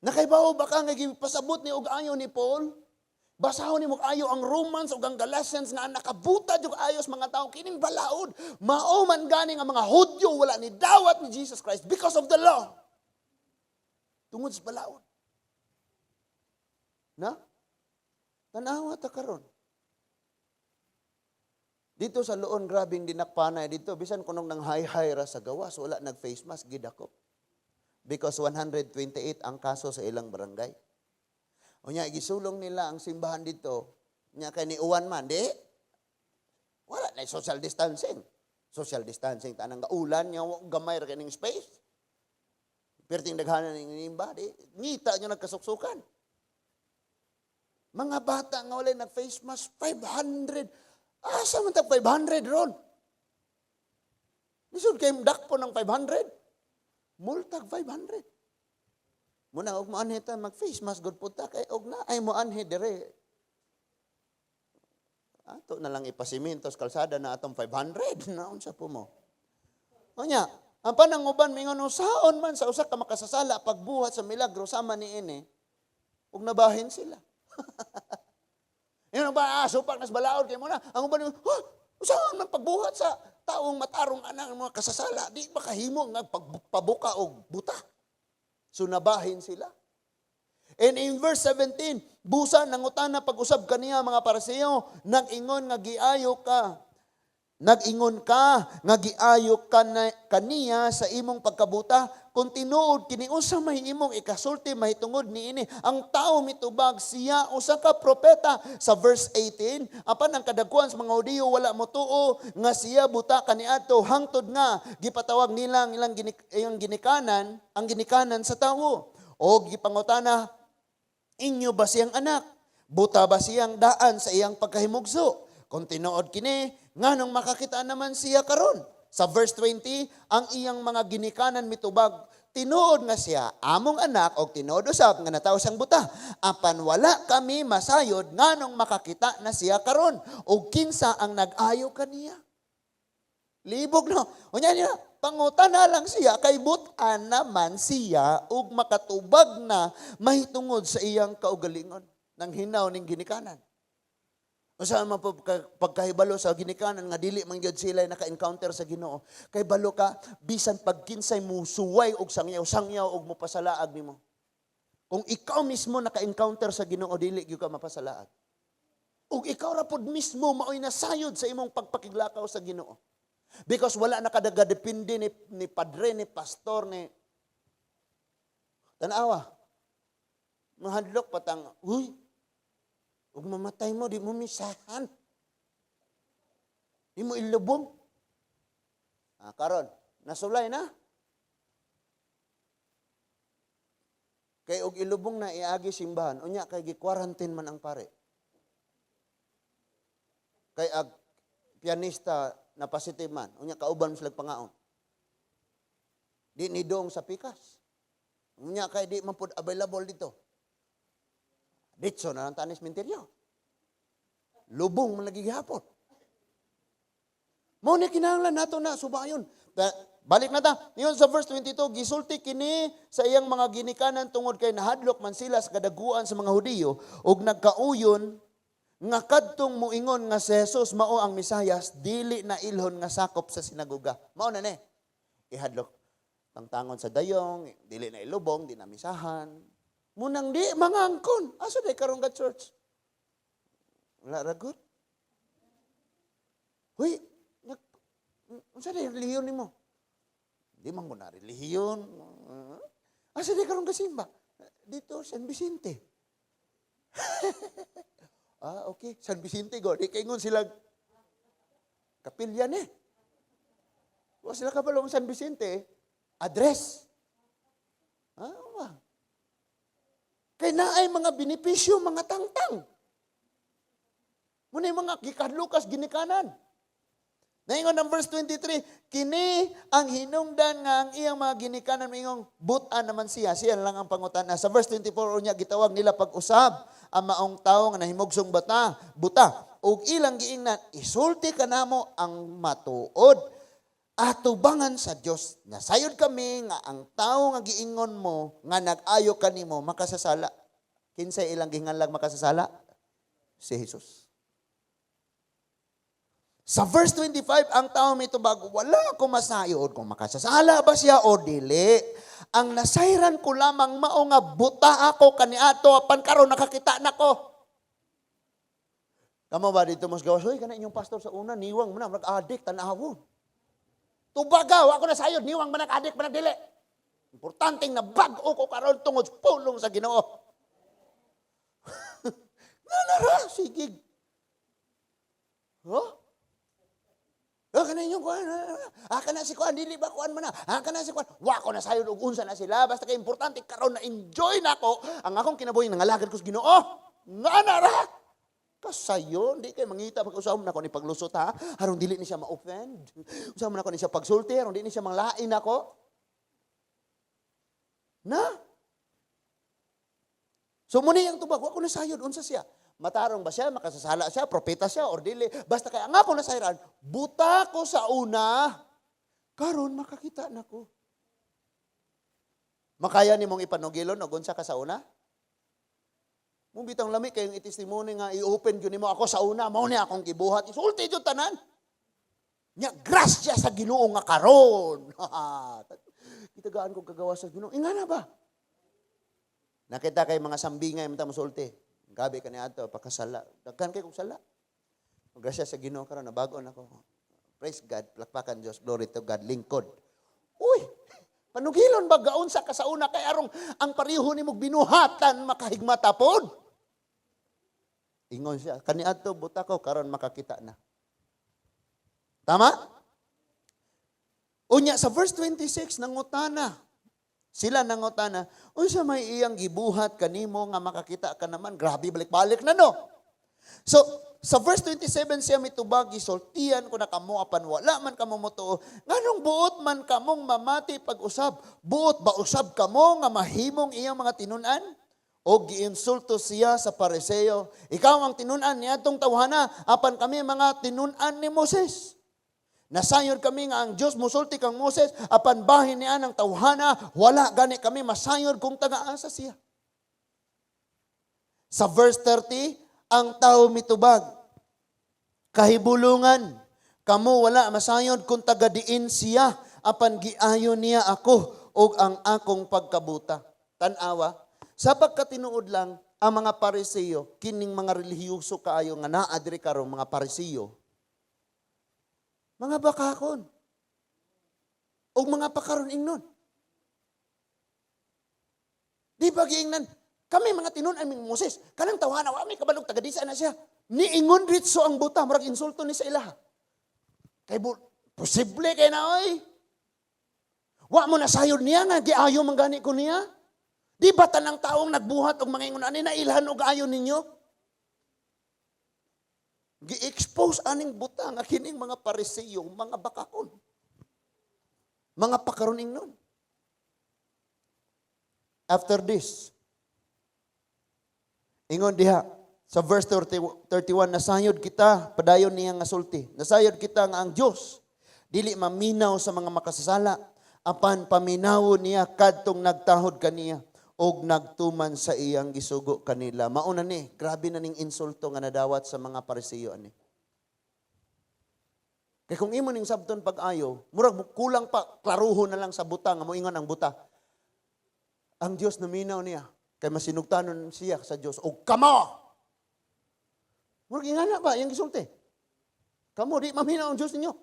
Nakaibaw ba ka nga gipasabot ni og ayo ni Paul? Basahon nimo ayo ang Romans ug ang Galatians nga nakabuta jud ayos mga tao kining balaod. Mao man gani nga mga Hudyo wala ni dawat ni Jesus Christ because of the law. Tungod sa balaod. Na? Tanawa ta karon. Dito sa Loon, grabing dinakpanay dito. Bisan kunog ng hay-hay ra sa gawas, wala nag-face mask, gidako. Because 128 ang kaso sa ilang barangay. Unya, gisulong nila ang simbahan dito. Nya kay ni uwan man, di. Wala na social distancing. Social distancing, tanang ulan nya gamay ra kining space. Perting daghanan ning nimba, di. Ngita nyo nagkasuksukan. Mga bata nga walay nag-face mask, 500. Asa man tag 500 ron? Lisod kay dakpo ng 500. Multag 500. Muna og moanhi ta, mag face mask gud pud ta kay og na ay moanhi dire. Ato na lang ipasimintos kalsada na atong 500 na unsa po mo. Unya, ang pananguban mingon, usaon man sa usa ka makasasala pagbuhat sa milagro sama niini ug nabahin sila. Yun ang ba, supak nas balaod kay mo na. Ang uban, huh, usaon man pagbuhat sa taong matarong anang mga kasasala, di makahimo nga pagpabuka og buta. So nabahin sila. And in verse 17, busa nangutana pag-usab kaniya mga Pariseo, nag-ingon nga giayo ka. Nag-ingon ka nga giayo ka na, kaniya sa imong pagkabuta. Kung tinuod kini, unsa may imong ikasulti mahitungod niini? Ang tao mitubag siya usa ka propeta. Sa verse 18, apan ang kadagkuan sa mga Hudiyo wala motuo nga siya buta kaniadto hangtod nga gipatawag nila ang ilang iyang ginikanan, ang ginikanan sa tawo. O gipangutana, "Inyo ba siyang anak? Buta ba siyang daan sa iyang pagkahimugso? Kung tinuod kini, nganong makakita naman siya karon?" Sa verse 20, ang iyang mga ginikanan mitubag, "Tinuod nga siya among anak og tinuod usab nga natawo siyang buta. Apan wala kami masayod nganong makakita na siya karon og kinsa ang nag-ayo kaniya." Libog no. Unya niya, pangutana lang siya kay butan naman siya ug makatubag na mahitungod sa iyang kaugalingon nang hinaw ning ginikanan. Unsa man po pagkahibalo sa ginikanan nga dili man gyud sila naka-encounter sa Ginoo? Kay balo ka, bisan pag kinsay mo suway og sangyaw sangyaw og mopasalaag nimo. Kung ikaw mismo naka-encounter sa Ginoo, dili gyud ka mapasalaag. Ug ikaw ra pod mismo maoy nasayod sa imong pagpakiglakaw sa Ginoo. Because wala na kadaga depende ni padre, ni pastor, ni tanawa. Mahadlok patang, "Uy, ug mamatay mo, di mo misahan. Di mo ilubong." Ah, karon, nasulay na. Kay og ilubong na iagi simbahan, unya kay gi-quarantine man ang pare. Kay ag pianista na positive man, unya kauban mo sila pangaon. Di ni doong sa pikas. Unya kay di man pud available dito. Ditso na lang tanis menteryo. Lubong man lagi gihapon. Mao ni kinahanglan nato na subayon. Balik na ta. Ngayon sa verse 22, gisulti kini sa iyang mga ginikanan tungod kay nahadlok man sila sa kadaguan sa mga Hudiyo ug nagkauyon nga kadtong muingon nga si Jesus mao ang Mesayas dili na ilhon nga sakop sa sinagoga. Mao na ni. Ihadlok tangtangon sa dayong, dili na ilubong, di na misahan. Munang di mangangkon. Asa day karon ka church? Wala ra gud. Huy, unsa day relihiyon nimo? Di man ko na relihiyon. Asa day karon ka simba? Dito, San Vicente. Ah, okay. San Vicente go. Di kaingon sila kapilya ni. Wa sila kabalo ang San Vicente. Address. Ah, wa. Kay naay mga benepisyo, mga tangtang. Muna yung mga gikadlukas, ginikanan. Naingon ang verse 23, kini ang hinungdan nga ang iyang mga ginikanan moingong butan naman siya. Siya lang ang pangutana. Sa verse 24 unya gitawag nila pag-usab ang maong tawo nga nahimugsong buta. Ug ilang giingnan, "Isulti kanamo ang matuod. Atubangan sa Dios, nasayod kami nga ang tawo nga giingon mo nga nag-ayo kanimo makasasala." Kinsay ilang gihinganlag makasasala? Si Jesus. Sa verse 25, ang tao mitubag, "Wala ako masayod kung makasasala ba siya o dili. Ang nasayran ko lamang mao nga buta ako kaniadto apan karon nakakita nako." Kamo ba dito mos gawas, "Uy, kana inyong pastor sa una, niwang man, nag-addict, tanawon." Tubaga, wa ko nasayod, niwang man, nag-addict man, dili. Importanteng na bag-o ko karon tungod sa pulong sa Ginoo. Nga nara, sige. Huh? Ah, kana inyong kuan. Ah, kana si kuan, dili ba kuan man na? Ah, kana si kuan. Wa ko nasayod og unsa na sila. Basta kay importante karon na enjoy na ako ang akong kinabuhi, nangalagad ko sa Ginoo. Nga nara. Kasayon, di kay mangita pag usahon na ko ni paglusot ha. Aron dili ni siya ma-offend. Usahon na ko ni siya pagsulti, aron di ni siya manglain ako. Na? So muni ang tubag, wa ko nasayod unsa siya. Matarong ba siya, makasasala siya, propeta siya, or dili. Basta kaya ang ako nasayran, buta ko sa una, karon makakita na ko. Makaya nimong ipanugilon og unsa ka sa una? Mao bitang lami kayong i-testimony nga i-open gyud nimo, "Ako sa una, mao ni akong gibuhat." Isulti jud tanan. Nya grasya sa Ginoo nga karon. Gitagaan ko kagawas sa Ginoo. Ingana ba? Nakita kay mga sambingay man ta mosulti. "Gabi ka ni ato pakasala. Daghan kay kog sala. Grasya sa Ginoo karon nabago na ko. Praise God, plakpakan Dios, glory to God, lingkod." Uy, panugilon ba gaunsa ka sa una kay arong ang pareho nimo binuhatan makahigmata pod? Ingon siya, "Kaniadto buta ko, karon makakita na." Tama? Unya sa verse 26 nangutana. Sila nangutana, "Unsa may iyang gibuhat kanimo nga makakita ka naman?" Grabe, balik-balik na, no. So, sa verse 27 siya mitubag, "Gisultian ko na kamo apan wala man kamo motuo. Nganong buot man kamong mamati pag-usab? Buot ba usab kamo nga mahimong iyang mga tinun-an?" O giinsulto siya sa Pariseo, "Ikaw ang tinun-an niadtong tawhana, apan kami mga tinun-an ni Moses. Nasayod kami nga ang Dios musulti kang Moses, apan bahin niya ng tawhana, wala gani kami masayod kung taga-asa siya." Sa verse 30, ang tao mitubag, "Kahibulungan, kamo wala masayod kung taga-diin siya, apan giayo niya ako og ang akong pagkabuta." Tan-awa, sa pagkatinuod lang, ang mga Pariseo, kining mga relihiyoso kaayo nga naa diri karon, mga Pariseo, mga bakakon. O mga pakaron ingnon. Di ba giingnan, "Kami mga tinun-an ni Moses, kanang tawhana, wa mi kabalog taga-disa na siya." Niingon ritso ang buta, murag insulto ni sa ilaha. Kay posible kay na oy. Wa mo nasayod niya nga giayo man gani ko niya. Di ba tanang taong nagbuhat og mga ingon ani na ilhan og ayo ninyo? Gi-expose aning buta nga kining mga Pariseo, mga bakakon. Mga pakaroning nun. After this, ingon diha, sa verse 30, 31, "Nasayod kita," padayon niya nga sulti, "nasayod kita nga ang Dios dili maminaw sa mga makasasala, apan paminawon niya kadtong nagtahod kaniya og nagtuman sa iyang gisugo kanila." Mauna ni, grabe na ning insulto nga nadawat sa mga Pariseo ani. Kay kung imo ning sabton pag-ayo, murag kulang pa, klaruho na lang sa buta nga moingon ang buta. Ang Dios naminaw niya kay masinugtanon siya sa Dios og kamo. Murag ingana ba iyang gisulti? Kamo di maminaw ang Dios ninyo.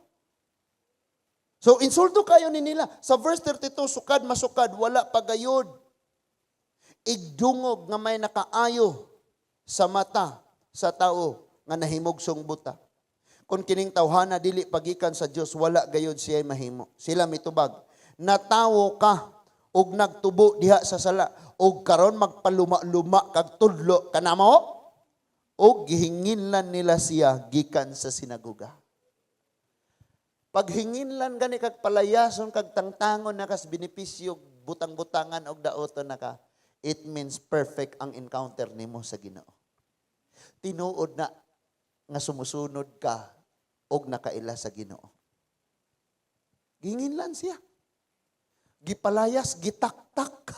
So insulto kayo ni nila. Sa verse 32, sukad masukad wala pagayod igdungog nga may nakaayo sa mata sa tao nga nahimugsong buta. Kung kining tawhana dili pagikan sa Dios, wala gayod siya mahimo. Sila mitubag, "Natawo ka og nagtubo diha sa sala og karon magpaluma-luma kag tudlo kanamo?" Og gihinginlan nila siya gikan sa sinagoga. Paghinginlan gani kag palayason kag tangtangon na kas benepisyo, butang-butangan og daoton na ka, it means perfect ang encounter nimo sa Ginoo. Tinuod na nga sumusunod ka og nakaila sa Ginoo. Gihinginlan siya. Gipalayas, gitaktak.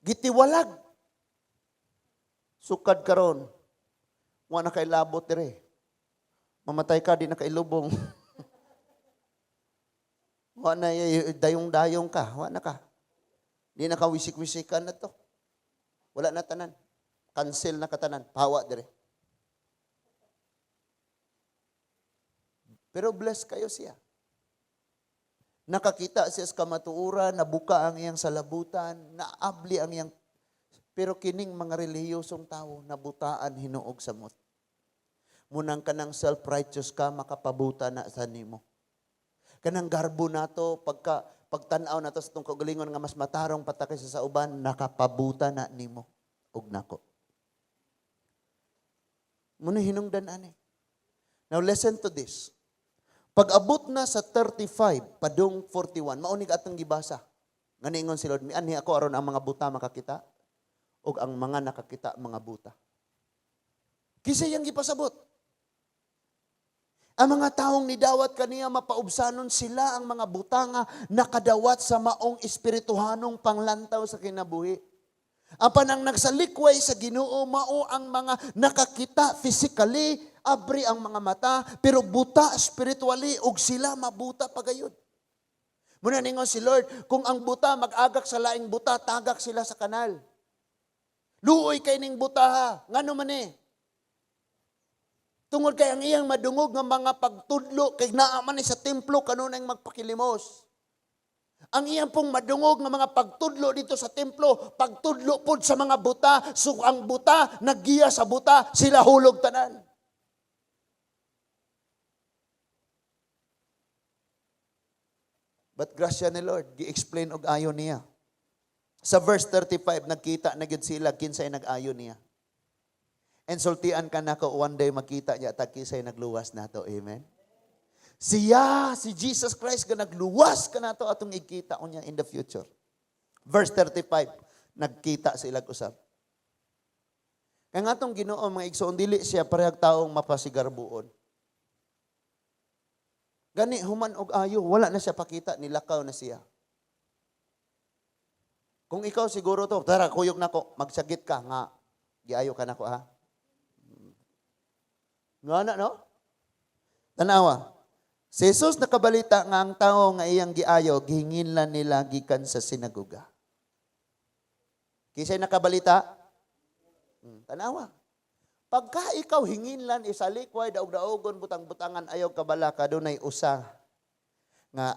Gitiwalag. Sukad karon, wa na kay labot dire. Mamatay ka, di na kailubong. Wa na dayong-dayong ka, wa na ka. Di na ka wisik-wisikan na to. Wala na tanan. Cancel na katanan. Pawa dire. Pero bless kayo siya. Nakakita siya sa kamatuoran, nabuka ang iyang salabutan, naabli ang iyang. Pero kining mga relihiyosong tao, nabutaan hinuog samot. Munang kanang self-righteous ka, makapabuta na sa nimo. Kanang garbo nato, pagtan-aw nato sa itong kaugalingon nga mas matarong pa ta kaysa sa uban, nakapabuta na nimo og nako. Muna hinungdan ani. Now listen to this. Pag-abot na sa 35, padung 41, maunig atong gibasa. Nga niingon si Lord, mianhi ako aron ang mga buta makakita, ug ang mga nakakita mga buta. Kinsa iyang gipasabot? Ang mga taong nidawat kaniya mapaubsanon sila ang mga butanga nakadawat sa maong espirituhanong panglantaw sa kinabuhi. Apan ang nagsalikway sa Ginoo mao ang mga nakakita physically, abri ang mga mata, pero buta spiritually ug sila mabuta pagayod. Muna ningon si Lord, kung ang buta mag-agak sa laing buta, tagak sila sa kanal. Luoy kay ning buta ha, ngano man eh? Tungod kay ang iyang madungog nga mga pagtudlo kay naa man ni sa templo kanunay magpakilimos. Ang iyang pong madungog nga mga pagtudlo dito sa templo, pagtudlo pod sa mga buta, so ang buta naggiya sa buta, sila hulog tanan. But grasya ni Lord, gi-explain og ayo niya. Sa verse 35, nagkita na gyud sila kinsay nag-ayo niya. And sultian ka nako, one day makita niya tag kinsay nagluwas nato. Amen. Siya, si Jesus Christ, nga nagluwas ka nato atong ikita unya in the future. Verse 35, nagkita sila usab. Kaya nga atong Ginoo, mga igsoon, dili siya parehag taong mapasigarbuon. Gani, human og ayo, wala na siya pakita, nilakaw na siya. Kung ikaw siguro to, tara, kuyog nako, magsagit ka, nga, giayo ka nako, ha? Nga na, no? Tanawa. Si Jesus nakabalita nga ang tao nga iyang giayo, gihinginlan nila gikan sa sinagoga. Kinsay nakabalita? Tanawa. Pagka ikaw hinginlan, isalikway, daog-daogon, butang-butangan, ayaw kabala ka, dunay usa nga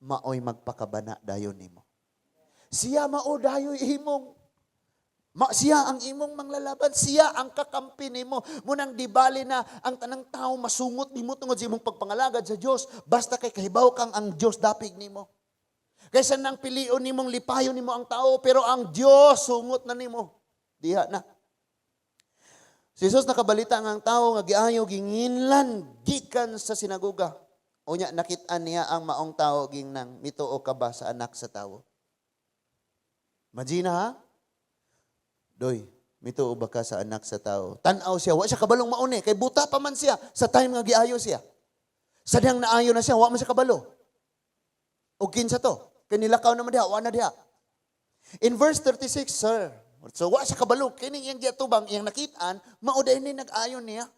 maoy magpakabana dayon nimo. Siya mao dayoy imong siya ang imong manglalaban, siya ang kakampi nimo. Munang di bali na ang tanang tao masungot nimo tungod sa imong pagpangalagad sa Dios, basta kay kahibaw kang ang Dios dapig nimo. Kaysa nang pilion nimong lipayon nimo ang tao, pero ang Dios sungot na nimo. Diha na. Si Jesus nakabalita nga ang tao nga giayo ginginlan gikan sa sinagoga. Unya nakit-an niya ang maong tao gingnang mituo ka ba sa anak sa tawo? Imagine ha? Doy, mituo ba ka sa anak sa tao? Tan-aw siya, wa siya kabalong mauni, kay buta pa man siya sa time nga giayo siya. Sa diyang naayo na siya, wa man siya kabalo. O kinsa to? Kay nilakaw naman diha, wa na diha. In verse 36, sir, so wa siya kabalo, kining iyang giatubang, iyang nakit-an, mao dahil ni nag-ayon niya.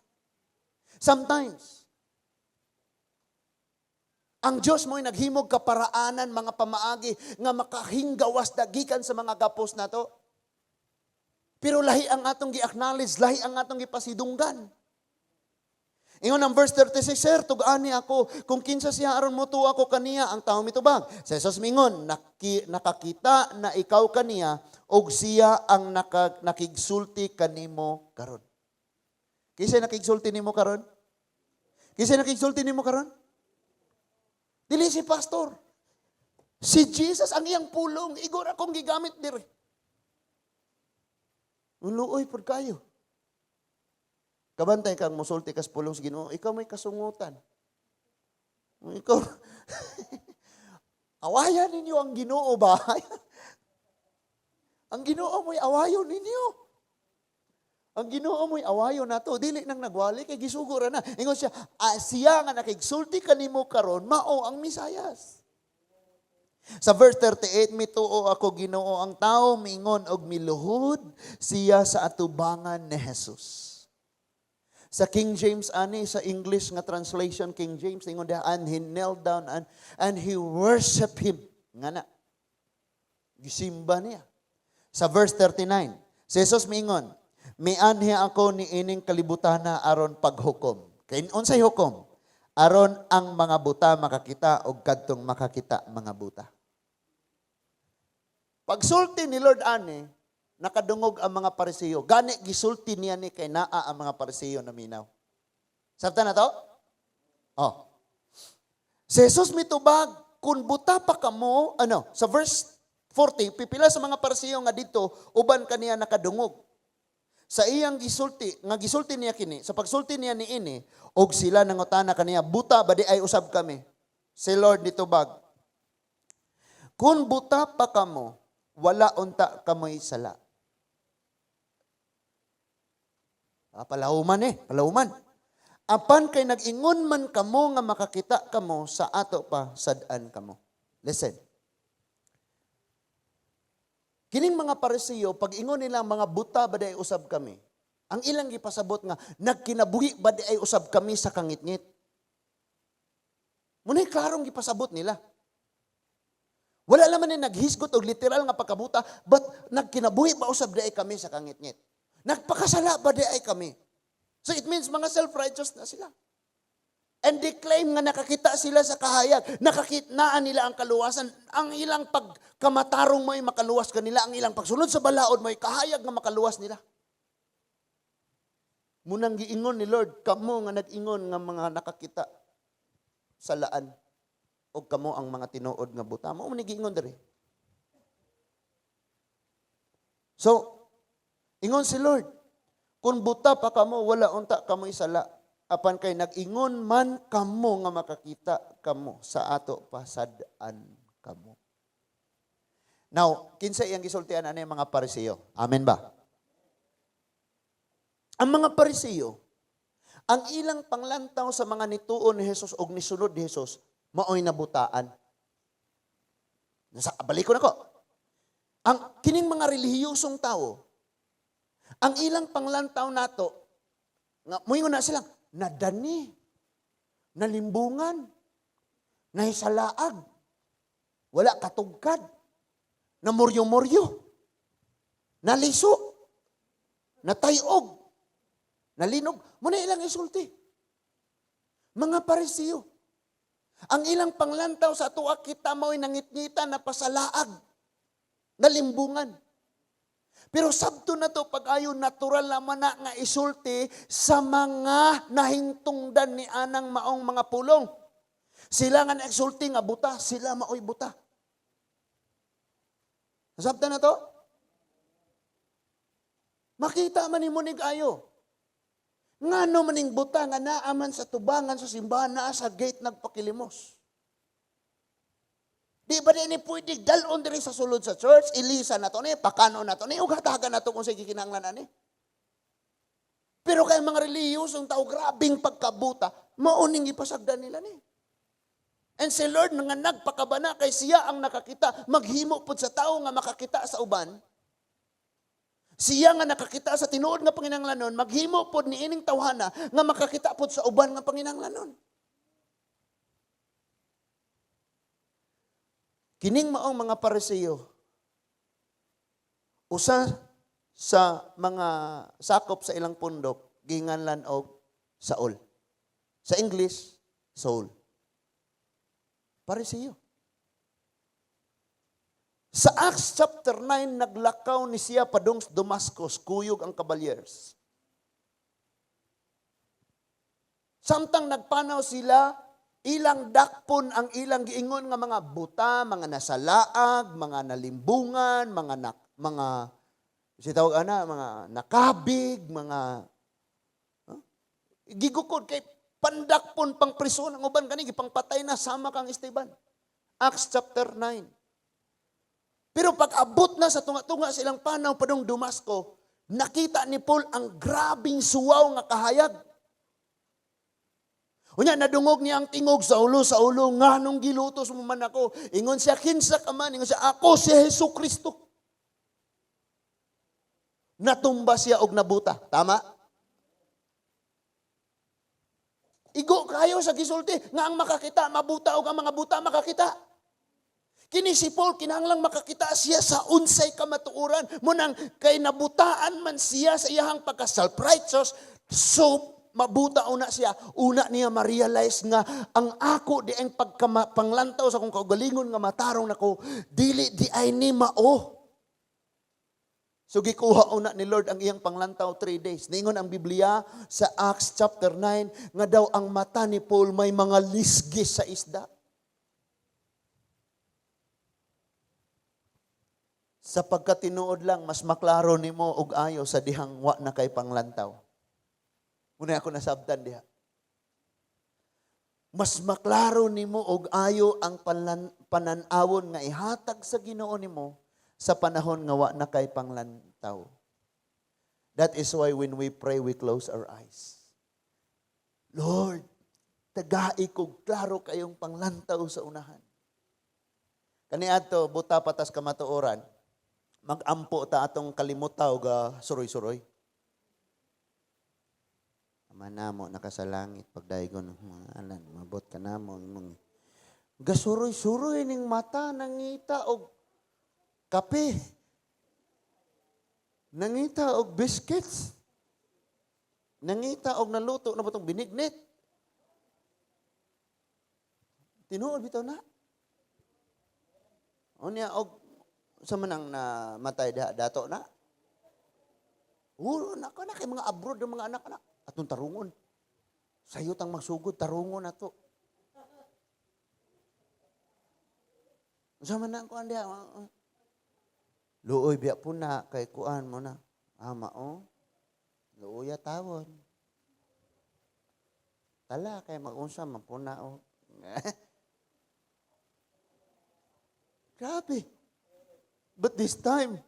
Sometimes, ang Diyos mo'y naghimog kaparaanan, mga pamaagi, nga makahinggawas dagikan sa mga gapos nato. Pero lahi ang atong gi-acknowledge, lahi ang atong gipasidunggan. Ingon ang verse 36, sir, tug-ani ako, kung kinsa siya aron motuo ako kaniya, ang tao mitubag. Si Jesus mingon, nakakita na ikaw kaniya, og siya ang nakigsulti kanimo karon. Kinsa nakigsulti nimo karon? Kinsa nakigsulti nimo karon? Dili si pastor. Si Jesus ang iyang pulong, igor akong gigamit diri. Uluoy pod kayo. Kabantay kang musulti kas pulong sa Ginoo, ikaw may kasungutan. Ikaw, awayan ninyo ang Ginoo ba? Ang Ginoo mo'y awayon ninyo. Ang Ginoo mo'y awayon nato. Dili nang nagwali kay gisugo ra na. Ingon siya, ah, siya nga nakigsulti kanimo karon mao ang Mesayas. Sa verse 38, "Mituo ako, Ginoo." Ang tao miingon og miluhod siya sa atubangan ni Jesus. Sa King James ani, sa English nga translation King James, ingon diha, "And he knelt down and he worshiped him." Nga na. Gisimba niya. Sa verse 39, si Jesus miingon, "Mianhi ako ni ining kalibutana aron paghukom." Kay unsay hukom? Aron ang mga buta makakita og kadtong makakita mga buta. Pagsulti ni Lord ani, nakadungog ang mga Parisiyo. Gani gisulti niya ni kay naa ang mga Parisiyo na minaw. Sabta na to? Oh. Si Jesus mitubag, "Kung buta pa kamo," ano, sa verse 40, pipila sa mga Parisiyo nga dito, uban kaniya nakadungog. Sa iyang gisulti, nga gisulti niya kini, sa pagsulti niya ni ini, og sila nangutana kaniya, "Buta ba di ay usab kami?" Si Lord nitubag, "Kung buta pa kamo, wala unta kamoy sala." Ah, palahuman eh, palahuman. "Apan kay nag-ingon man kamo nga makakita kamo, sa ato pa sad-an kamo." Listen. Kining mga Parisiyo, pag ingon nila mga buta ba di ay usab kami, ang ilang gipasabot nga, nagkinabuhi ba di ay usab kami sa kangitngit. Muna'y klarong gipasabot nila. Wala naman ni naghisgot og literal nga pagkabuta, but nagkinabuhi ba usab di ay kami sa kangitngit? Nagpakasala ba di ay kami? So it means mga self-righteous na sila. And they claim nga nakakita sila sa kahayag. Nakakita nila ang kaluwasan. Ang ilang pagkamatarong mo'y makaluwas kanila. Ang ilang pagsunod sa balaod mo'y kahayag nga makaluwas nila. Munang giingon ni Lord, kamo nga nag-ingon nga mga nakakita salaan o kamo ang mga tinuod nga buta. Mao man ni giingon diri. So, ingon si Lord, "Kung buta pa kamo, wala unta kamoy sala. Apan kay nag-ingon man kamo nga makakita kamo, sa ato pa sad-an kamo." Now, kinsa iyang gisultian ani? Mga Parisiyo? Amen ba? Ang mga Parisiyo, ang ilang panglantaw sa mga nituo ni Jesus og nisunod ni Jesus, maoy nabutaan. Nasa, balik ko na ko. Ang kining mga relihiyosong tao, ang ilang panglantaw nato, nga moingon na silang nadani, nalimbungan, nahisalaag, wala katugkad, namuryo-muryo, naliso, natayog, nalinog. Muna ilang isulti. Mga Parisiyo. Ang ilang panglantaw sa atoa, kita mo'y nangitngita na pasalaag, nalimbungan. Pero sabto na to pag-ayo, natural naman na nga isulti sa mga nahingtungdan ni anang maong mga pulong. Sila nga naigsulti nga buta, sila maoy buta. Nasabtan na to? Makita man nimo nig ayo. Ngano maning buta nga naaman sa tubangan sa simbahan, naa sa gate nagpakilimos? Di ba di ni pwede dalon diri sa sulod sa church, ilisa na to ni, pakano na to ni, ug hatagan na to kung sa gikinahanglan ani? Pero kay mga relihiyosong tao, grabing pagkabuta, mauning ipasagdan nila ni. And si Lord nga nagpakabana kay siya ang nakakita, maghimo pod sa tao nga makakita sa uban. Siya nga nakakita sa tinuod nga panginahanglanon, maghimo pod ni ining tawhana nga makakita pod sa uban nga panginahanglanon. Kining maong mga Parisiyo, usa sa mga sakop sa ilang pundok, ginganlan og Saul. Sa English, Saul. Parisiyo. Sa Acts chapter 9, naglakaw ni siya padung sa Damascus, kuyog ang kabalyers. Samtang nagpanaw sila, ilang dakpon ang ilang giingon nga mga buta, mga nasalaag, mga nalimbungan, mga nak, mga si tawag ana, mga nakabig, mga huh? Gigukod kay Pandakpon, pang prison ang uban kani gipangpatay na sama kang Esteban. Acts chapter 9. Pero pag abot na sa tunga-tunga sa ilang panaw padung Damasco, nakita ni Paul ang grabing suwaw nga kahayag. Unya nadungog niya ang tingog, "Saulo, Saulo, nganong gilutos mo man ako?" Ingon siya, "Kinsa ka man?" Ingon siya, "Ako si Hesu Kristo." Natumba siya og nabuta. Tama? Igo kayo sa gisulti nga ang makakita mabuta og ang mga buta makakita. Kini si Paul kinahanglang makakita siya sa unsay kamatuoran. Munang kay nabutaan man siya sa iyahang pagka self-righteous, so mabuta una siya. Una niya ma-realize nga ang ako di ang pagpanglantaw sa akong kaugalingon nga matarong nako, dili di ay ni mao. So gikuha una ni Lord ang iyang panglantaw 3 days. Ningon ang Biblia sa Acts chapter 9 nga daw ang mata ni Paul may mga lisgis sa isda. Sa pagkatinuod lang, mas maklaro nimo og ayo sa dihang wa na kay panglantaw. Muna ako nasabtan diha. Mas maklaro nimo og ayo ang panan-awon nga ihatag sa Ginoo nimo sa panahon nga wa na kay panglantaw. That is why when we pray, we close our eyes. Lord, tagai kog klaro kayong panglantaw sa unahan. Kaniadto, buta patas kamatuoran, magampo ta atong kalimutaw ga suroy-suroy. Ama namo nakasalangit, pagdaygon mga alan, mabot ka namo imong gasuroy-suroy ning mata nangita og kape. Nangita og biscuits. Nangita og naluto na ba tong binignit. Tinuod bitaw na. Unya og sa manang namatay diha dato na. Oo, nako na kay mga abroad ng mga anak-anak. Atong tarungon. Sayo tang magsugod, tarungon ato. Unsa man ang kuan diha? Luoy biya po na kay kuan mo na. Ama o. Luoya tawon. Tala kay magunsa man po na o. Grabe. But this time,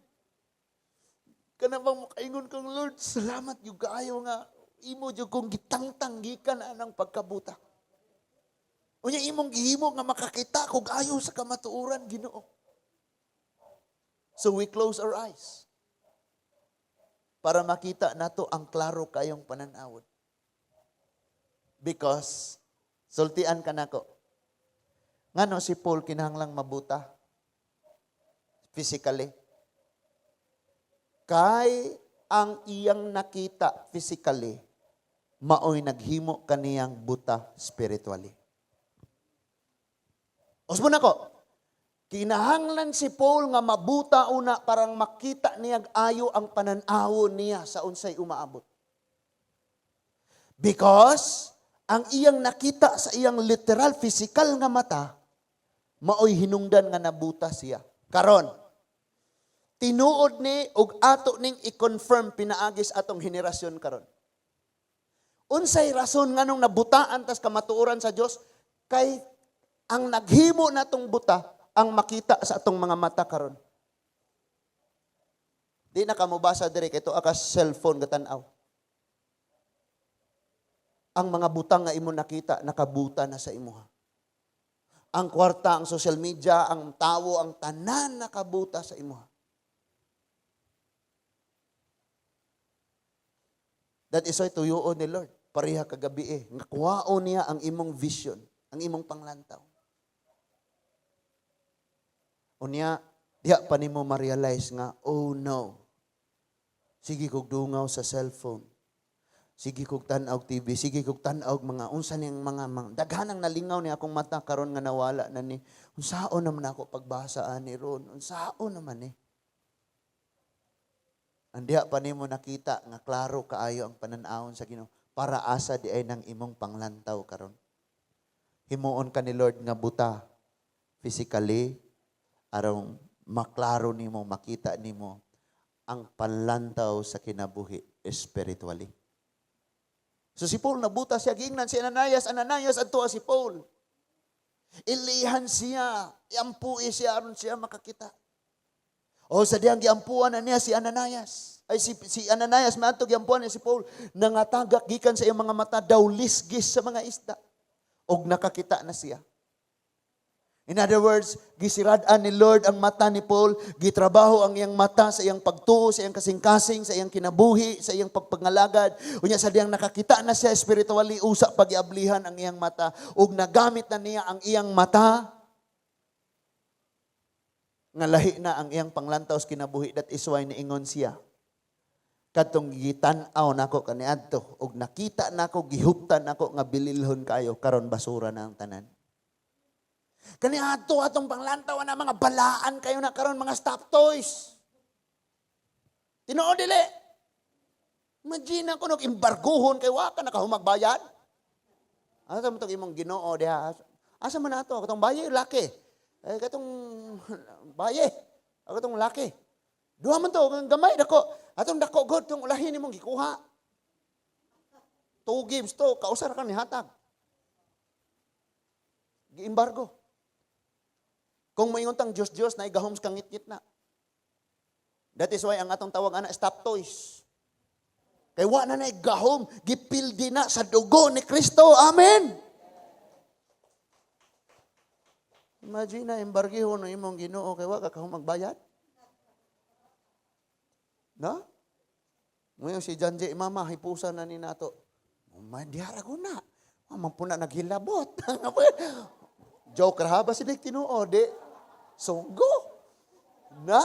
kana bang makaingon kang Lord, salamat yung kaayo nga imo jud kong gitangtang gikan anang pagkabuta. Unya imong gihimo nga makakita kog ayo sa kamatuoran, Ginoo. So we close our eyes para makita nato ang klaro kayong pananawon. Because, sultian ka nako, ngano si Paul kinahanglang mabuta? Physically. Kay ang iyang nakita physically, maoy naghimo kaniyang buta spiritually. Usbon ako, kinahanglan si Paul nga mabuta una parang makita niya ayo ang pananawon niya sa unsay umaabot. Because ang iyang nakita sa iyang literal physical nga mata, maoy hinungdan nga nabuta siya. Karon, tinuod ni og ato ning i-confirm pinaagis atong henerasyon karon. Unsay rason nganong nabutaan tas kamatuoran sa Dios? Kay ang naghimo natong buta ang makita sa atong mga mata karon. Di na ka mobasa diri kay tuwa ka cellphone gatan-aw. Ang mga butang nga imo nakita nakabuta na sa imuha. Ang kwarta, ang social media, ang tawo, ang tanan nakabuta sa imuha. That is why tuyuon ni Lord. Pareha kagabi eh. Nga kuwaon niya ang imong vision, ang imong panglantaw. Unya, diha pa nimo ma-realize nga, oh no. Sige kog dungaw sa cellphone. Sige kog tan-aw TV, sige kog tan-aw mga unsa niyang mga daghan ang nalingaw ni akong mata karon nga nawala na ni. Unsaon naman ako pagbasa ani ron? Unsaon naman ni? Andiha pa nimo nakita nga klaro kaayo ang panan-awon sa Ginoo para asa di ay nang imong panglantaw karon. Himuon ka ni Lord nga buta physically aron maklaro nimo, makita nimo ang panlantaw sa kinabuhi spiritually. So si Paul nabuta siya, giingnan si Ananias, "Ananias, adto si Paul." Ilihan siya, iampui siya aron siya makakita. O sa diyang giampuan na niya si Ananias. Ay si Ananias maadto, giampuan niya si Paul, nangatagak gikan sa iyang mga mata daw lisgis sa mga isda. Og nakakita na siya. In other words, gisirad-an ni Lord ang mata ni Paul, gitrabaho ang iyang mata sa iyang pagtuo, sa iyang kasing-kasing, sa iyang kinabuhi, sa iyang pagpangalagad. Unya sa diyang nakakita na siya spiritually, usa pagiablihan ang iyang mata ug nagamit na niya ang iyang mata nga lahi na ang iyang panglantaw sa kinabuhi. That is why niingon siya, "Kadtong gitan-aw nako kaniadto ug nakita nako, gihuptan nako nga bililhon kayo, karon basura na ang tanan." Kaniadto atong panglantaw na mga balaan kayo na, karon mga stuffed toys. Tinuod dili? Imagine ako nag embarguhon kay wa ka nakahumagbayad. Asa mo tong imong Ginoo diha? Asa man ato? Katong baye laki. Eh katong baye. Ako tong laki. Duha man to, ang gamay dako. Atong dako god tong ulahin nimong gikuha. Two gives to, kausar ka ni hatag. Giembargo. Kung moingon tang Diyos Diyos na igahom sa kangit-ngit na. That is why ang atong tawag ana stuffed toys. Kay wa na na gahom, gipildi na sa dugo ni Kristo. Amen. Imagine na embargihon no imong Ginoo kay wa ka kahum magbayad. No? Ngayon si Janji, mama, hipusan na ni nato. Man, dihara ko na. Man po na naghilabot. Joke ra ba si tinuod, di? So go. Na?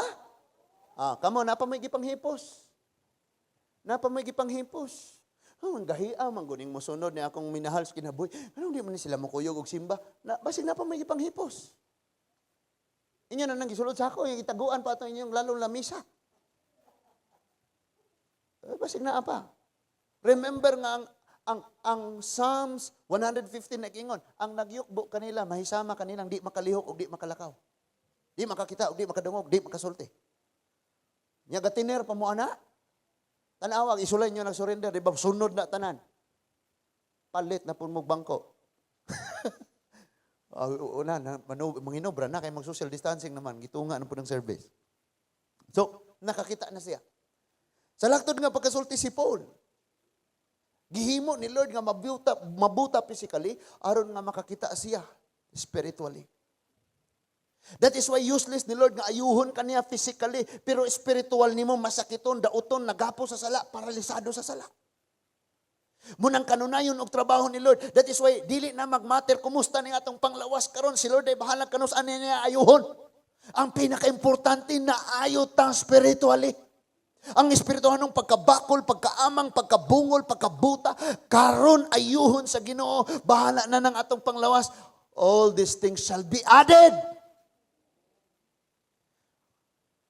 Ah, kamo na pa may gipanghipos. Na pa may gipanghipos. Oh, ang gahia man guning mosunod ni akong minahal sa kinabuhi. Anong di man ni sila mokuyog og simba? Na basig na pa may gipanghipos. Inyo na nang gisulod sa ako, yung itaguan pa ato inyong lalong lamisa. Eh, basig naa pa. Remember nga ang Psalms 115 nag-ingon, ang nagyukbo kanila, mahisama kanilang di makalihok o di makalakaw. Di makakita o di makadungog, di makasulti. Nya gatiner pa mo ana. Tanawag, isulay nyo nag-surrender, di ba? Sunod na tanan. Palit na pud mo bangko. Ah, una, na, manginobra na, kay mag-social distancing naman, gitunga na po ng service. So, nakakita na siya. Sa laktod nga pagkasulti si Paul, gihimo ni Lord nga mabuta, mabuta physically, aron nga makakita siya spiritually. That is why useless ni Lord nga ayuhon kaniya physically, pero spiritual nimo masakiton, dauton, nagapo sa sala, paralisado sa sala. Munang kanunayon og trabaho ni Lord. That is why dili na magmatter kumusta ni atong panglawas karon, si Lord ay bahala kanus ani niya ayuhon. Ang pinakaimportante na ayo ta spiritually. Ang espirituhanong pagkabakol, pagkaamang, pagkabungol, pagkabuta, karon ayuhon sa Ginoo, bahala na ng atong panglawas. All these things shall be added.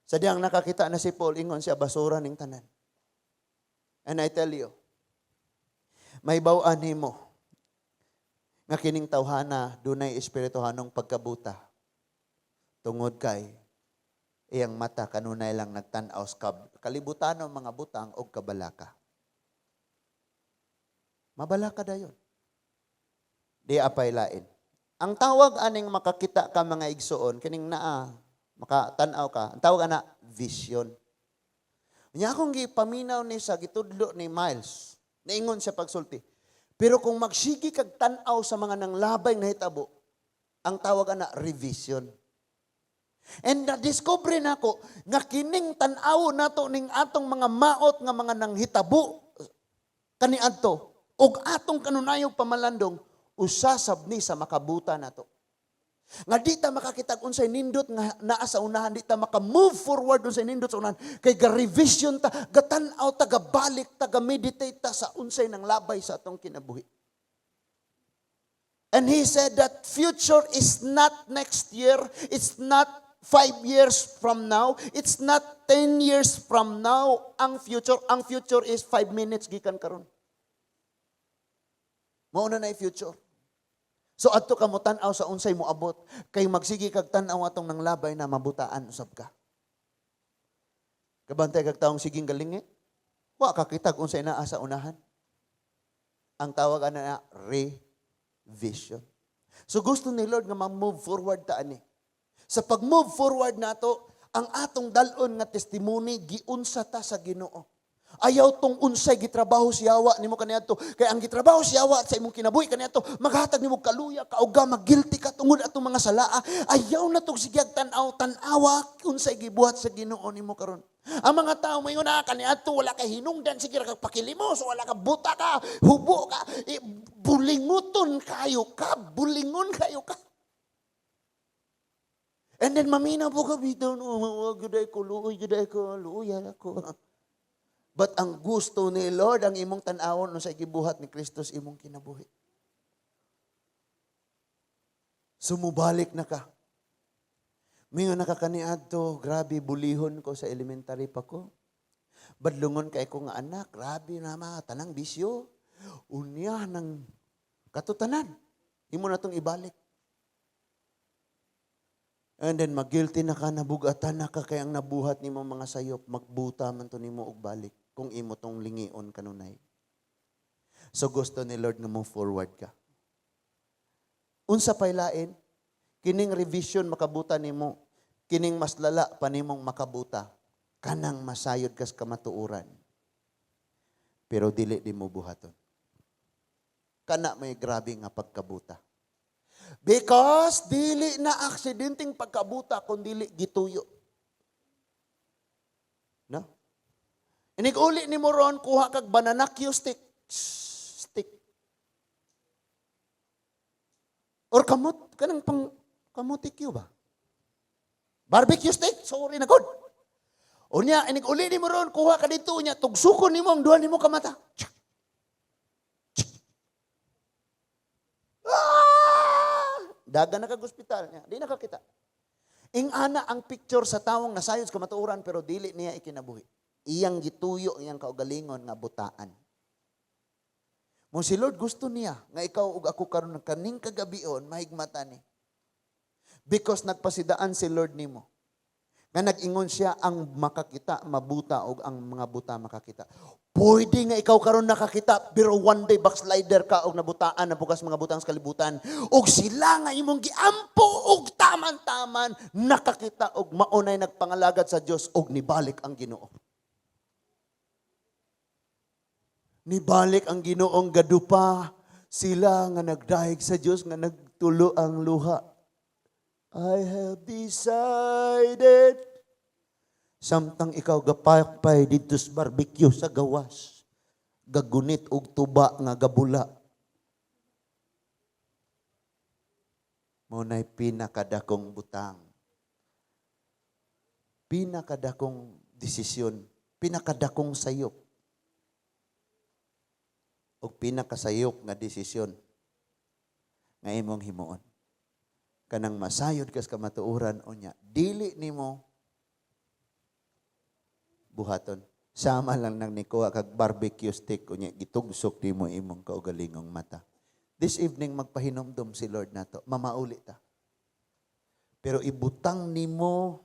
Sa diyang nakakita na si Paul, ingon siya, "Basura ning tanan." And I tell you, may bawaan nimo nga kining tawhana dunay espirituhanong pagkabuta. Tungod kay iyang mata kanunay lang nagtan-aw sa kalibutan ng mga butang og kabalaka. Mabalaka dayon. Di apay lain. Ang tawag aning makakita ka, mga igsuon, kining naa, makatan-aw ka, ang tawag ana, vision. Nya akong gipaminaw ni sa gitudlo ni Miles, naingon siya pagsulti. Pero kung magsigi kag tan-aw sa mga nanglabay na hitabo, ang tawag ana revision. And na-discover nako nga kining tan-aw nato ning atong mga maot nga mga nanghitabo kaniadto ug atong kanunayong pamalandong, usa sab ni sa makabuta nato. Nga di ta makakita unsay nindot nga naa sa unahan, di ta maka-move forward unsay nindot sa unahan kay ga-revision ta, gatan-aw ta, gabalik ta, ga-meditate ta sa unsay nang labay sa atong kinabuhi. And he said that future is not next year, it's not 5 years from now, it's not 10 years from now. Ang future is 5 minutes gikan karon. Mao na na future. So adto ka mo tan-aw sa unsay moabot kay magsige kag tan-aw atong nanglabay na, mabutaan usab ka. Kabantay kag taong siging galingi. Wa ka kitag unsay naa sa unahan. Ang tawag ana na revision. So gusto ni Lord nga ma-move forward ta ani. Sa pag-move forward nato, ang atong dalon nga testimony, giunsa ta sa Ginoo. Ayaw tong unsay gitrabaho si yawa nimo kaniadto. Kay ang gitrabaho si yawa sa imong kinabuhi kaniadto, maghatag nimo kaluya, kauga, mag-guilty ka tungod atong mga salaa. Ayaw na tong sigyag tan-aw, tan-awa unsay gibuhat sa Ginoo nimo karon. Ang mga tao moingon na kaniadto wala kay hinungdan, sige ra kag pakilimos, wala ka, buta ka, hubo ka, eh, bulinguton kayo ka, bulingon kayo ka. And then mamina po ka bitaw no, wag gyud ko, luoy gyud ko, luoy ako. But ang gusto ni Lord, ang imong tan-awon sa gibuhat ni Kristo imong kinabuhi. Sumubalik na ka. Mingon na ka kaniadto, grabe bulihon ko sa elementary pa ko. Badlungon kay ko nga anak, grabe na ma, tanang bisyo. Unya ng katutanan. Imo na tong ibalik. And then mag-guilty na ka, nabugatan na ka kay ang nabuhat nimo mga sayop, magbuta man to nimo og balik kung imo tong lingion kanunay. So gusto ni Lord nga mo forward ka. Unsa pay lain? Kining revision makabuta nimo, kining mas lala pa nimong makabuta, kanang masayod kas kamatuoran. Pero dili di mo buhaton. Kana may grabe nga pagkabuta. Because dili na aksidenteng pagkabuta kung dili gituyo. No? Inig uli ni mo ron, kuha kag banana cue stick. Stick. Or kamot, kanang pang kamote cue ba? Barbecue stick, sorry na good. Unya, inig uli ni mo ron, kuha ka dito, unya, tugsukon nimo ang duha nimo kamata. Tsk. Tsk. Ah! Daga na kag ospital niya, di na kakita. Ing-ana ang picture sa tawong nasayod sa kamatuoran pero dili niya ikinabuhi. Iyang gituyo iyang kaugalingon nga butaan. Mo si Lord gusto niya nga ikaw ug ako karon kaning kagabion mahigmata ni. Because nagpasidaan si Lord nimo. Nga nag-ingon siya ang makakita mabuta og ang mga buta makakita. Pwede nga ikaw karon nakakita pero one day backslider ka og nabutaan na bukas mga butang sa kalibutan. Og sila nga imong giampo og taman-taman nakakita og maunay nagpangalagad sa Dios og nibalik ang Ginoo. Nibalik ang Ginoong gadupa sila nga nagdahig sa Dios nga nagtulo ang luha. I have decided. Samtang ikaw gapaypay didto sa barbecue sa gawas, gagunit og tuba nga gabula. Mao nay pinakadakong butang. Pinakadakong desisyon, pinakadakong sayop. Og pinakasayop nga desisyon nga imong himuon. Kanang masayod kas kamatuoran unya, dili nimo buhaton. Sama lang nang nikuha kag barbecue stick unya gitugsok nimo imong kaugalingong mata. This evening magpahinomdom si Lord nato, mamauli ta. Pero ibutang nimo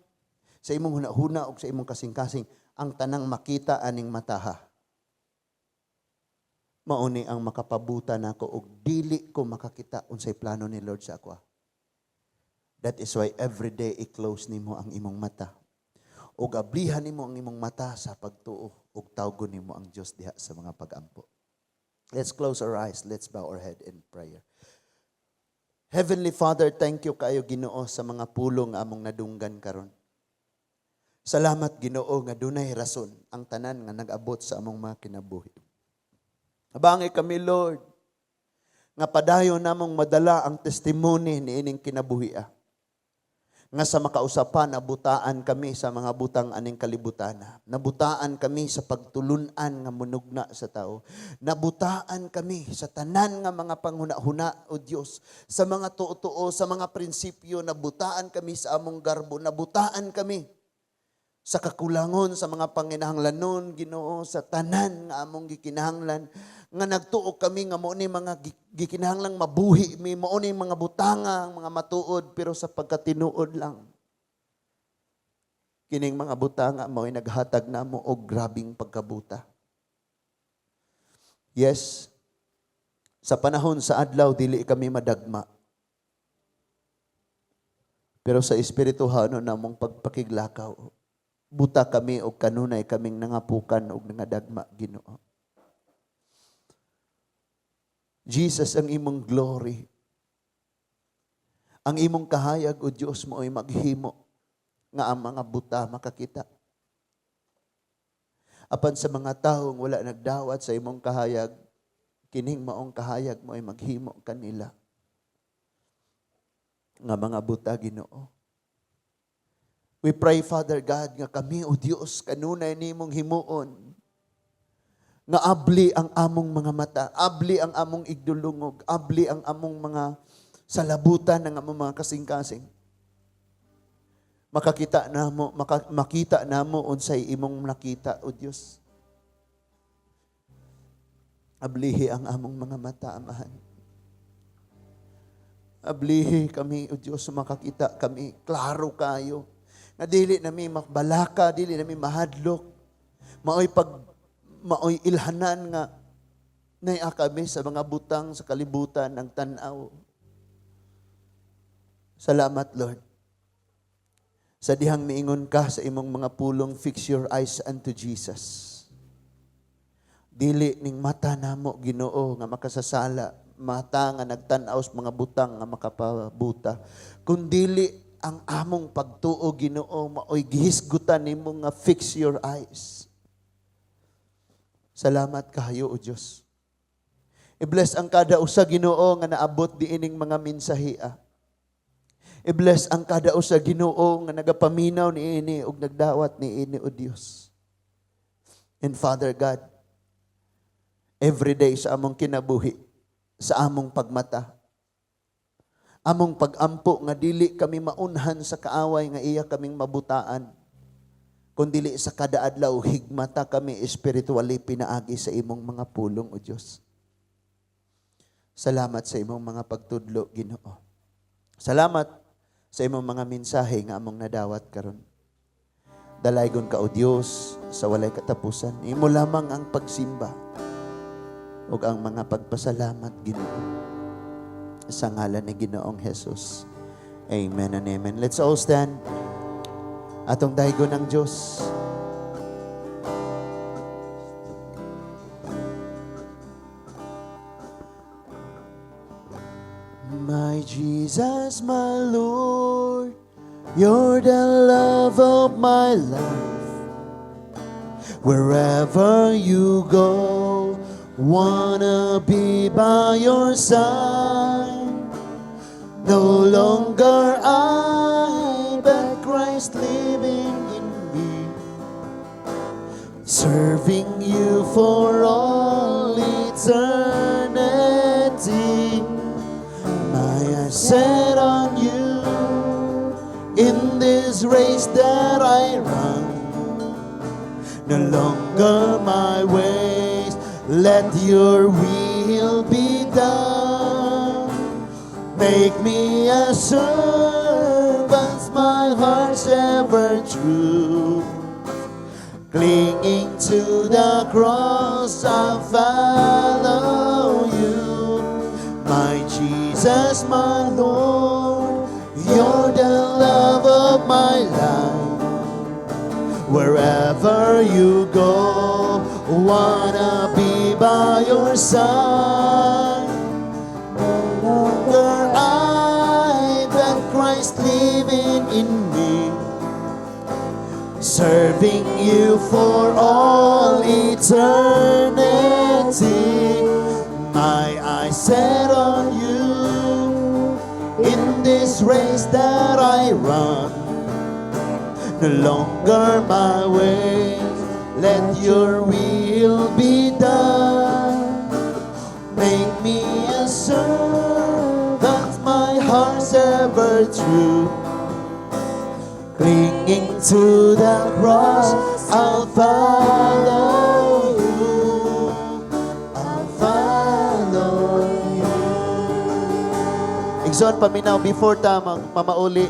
sa imong hunahuna ug sa imong kasing-kasing ang tanang makita aning mataha. Mauni ang makapabuta nako og dili ko makakita unsay plano ni Lord sa ako. That is why every day i-close nimo ang imong mata. Ug ablihan nimo ang imong mata sa pagtuo ug tawgon nimo ang Dios diha sa mga pag-ampo. Let's close our eyes. Let's bow our head in prayer. Heavenly Father, thank you kayo Ginoo sa mga pulong nga among nadunggan karon. Salamat Ginoo nga dunay rason ang tanan nga nag-abot sa among mga kinabuhi. Habangi kami, Lord, nga padayon namong madala ang testimony niining kinabuhi. Nga sa makausapan, nabutaan kami sa mga butang aning kalibutan. Nabutaan kami sa pagtulunan nga munugna sa tao. Nabutaan kami sa tanan nga mga panghuna-huna, o Dios, sa mga tuo-tuo, sa mga prinsipyo, nabutaan kami sa among garbo, nabutaan kami sa kakulangon, sa mga panginahanglanon, Ginoo, sa tanan nga among gikinahanglan, nga nagtuo kami nga mao ni mga gikinahanglang mabuhi mi, mao ni mga butanga, mga matuod, pero sa pagkatinuod lang. Kining mga butanga mao'y naghatag namo og grabing pagkabuta. Yes, Sa panahon sa adlaw, dili kami madagma. Pero sa espirituhanon namong pagpakiglakaw, buta kami og kanunay kaming nangapukan og nangadagma, Ginoo. Jesus, ang imong glory, ang imong kahayag, O Diyos, mao'y maghimo nga ang mga buta makakita. Apan sa mga taong wala nagdawat sa imong kahayag, kining maong kahayag mao'y maghimo kanila nga mga buta, Ginoo. We pray, Father God, nga kami, O Dios, kanunay nimong himuon nga abli ang among mga mata, abli ang among igdulungog, abli ang among mga salabutan ng among mga kasing-kasing. Makakita namo, makita namo unsay imong nakita, O Dios. Ablihi ang among mga mata, Amahan. Ablihi kami, O Diyos, makakita kami, klaro kayo. Nga dili nami makbalaka, dili nami mahadlok. Maoy ilhanan nga naya kami sa mga butang sa kalibutan ng tanaw. Salamat, Lord. Sa dihang miingon ka sa imong mga pulong, "Fix your eyes unto Jesus." Dili ning mata namo, Ginoo, nga makasasala, mata nga nagtan-aw sa mga butang nga makapabuta. Kundili ang among pagtuo, Ginoo, maoy gihisgutan nimo nga "Fix your eyes." Salamat kayo, O Dios. I-bless ang kada usa, Ginoo, nga naabot diining mga mensahia. I-bless ang kada usa, Ginoo, nga nagapaminaw niini ug nagdawat niini, O Dios. And Father God, every day sa among kinabuhi, sa among pagmata, among pagampo nga dili kami maunhan sa kaaway nga iya kaming mabutaan, kundili sa kada adlaw higmata kami spiritually pinaagi sa imong mga pulong, O Dios. Salamat sa imong mga pagtudlo, Ginoo. Salamat sa imong mga mensahe nga among nadawat karon. Dalaygon ka, O Dios, sa walay katapusan. Imo lamang ang pagsimba ug ang mga pagpasalamat, Ginoo. Sa ngalan ni Ginoong Jesus. Amen and amen. Let's all stand. Atong daygon ang Diyos. My Jesus, my Lord, you're the love of my life. Wherever you go, wanna be by your side. No longer I, but Christ living in me. Serving you for all eternity. My eyes set on you in this race that I run. No longer my ways, let your will be done. Make me a servant, my heart's ever true. Clinging to the cross, I follow you. My Jesus, my Lord, you're the love of my life. Wherever you go, wanna be by your side. No longer I, but Christ living in me. Serving you for all eternity. My eyes set on you in this race that I run. No longer my ways, let your will be done. Make me a servant, my heart's ever true. Clinging to the cross, I'll follow you. I'll follow you. Igsoon, paminaw before ta mamauli.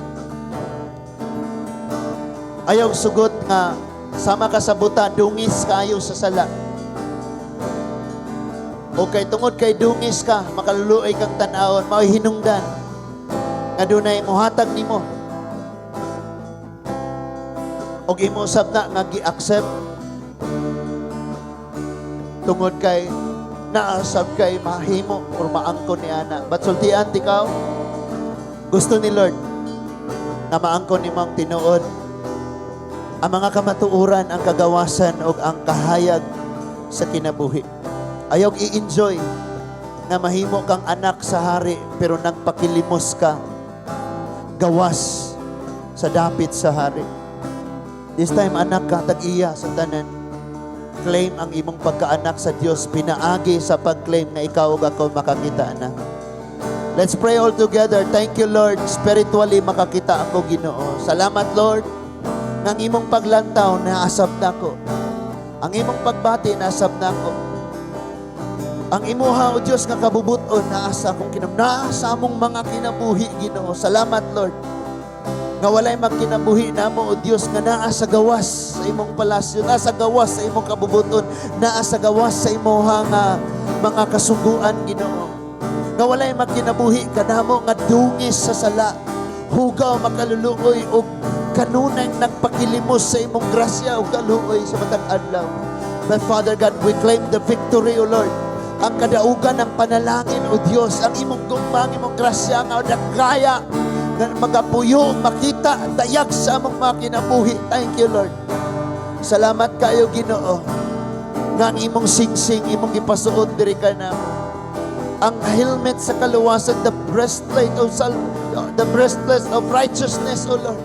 Ayaw sugot nga sama ka sa buta, dungis kayo sa sala. O kay tungod kay dungis ka, makaluluoy kang tan-awon, mao'y hinungdan nga dunay muhatag nimo. Og imo sab na nga gi-accept tungod kay naasab kay mahimo or maangkon ni ana. But sultian tikaw, gusto ni Lord nga maangkon nimo ang tinuod. Ang mga kamatuoran, ang kagawasan ug ang kahayag sa kinabuhi. Ayaw i-enjoy nga mahimo kang anak sa hari pero nagpakilimos ka gawas sa dapit sa hari. This time, anak ka, tag-iya sa tanan. Claim ang imong pagkaanak sa Dios pinaagi sa pag-claim nga ikaw ug ako makakita na. Let's pray all together. Thank you, Lord. Spiritually, makakita ako, Ginoo. Salamat, Lord. Ng imong paglantaw, naasab na ko. Ang imong pagbati, naasab na ko. Ang imuha, O Diyos, nga kabubuton, naa sa akong naa sa among mga kinabuhi, Ginoo. Salamat, Lord. Nga walay magkinabuhi namo, O Diyos, nga naa sa gawas sa imong palasyo, naa sa gawas sa imong kabubuton, naa sa gawas sa imuha nga mga kasuguan, Ginoo. Nga walay magkinabuhi kanamo nga dungis sa sala, hugaw makaluluoy og kanunay nagpakilimos sa imong grasya ug kaluoy sa matag adlaw. But Father God, we claim the victory, O Lord. Ang kadaugan ng panalangin, O Diyos, ang imong gugma, ang imong grasya, nga nagkaya, nga magapuyo, makita, dayag sa among mga kinabuhi. Thank you, Lord. Salamat kayo, Ginoo, nga ang imong singsing, imong gipasuot diri kanamo. Ang helmet sa kaluwasan, the breastplate of righteousness, O Lord.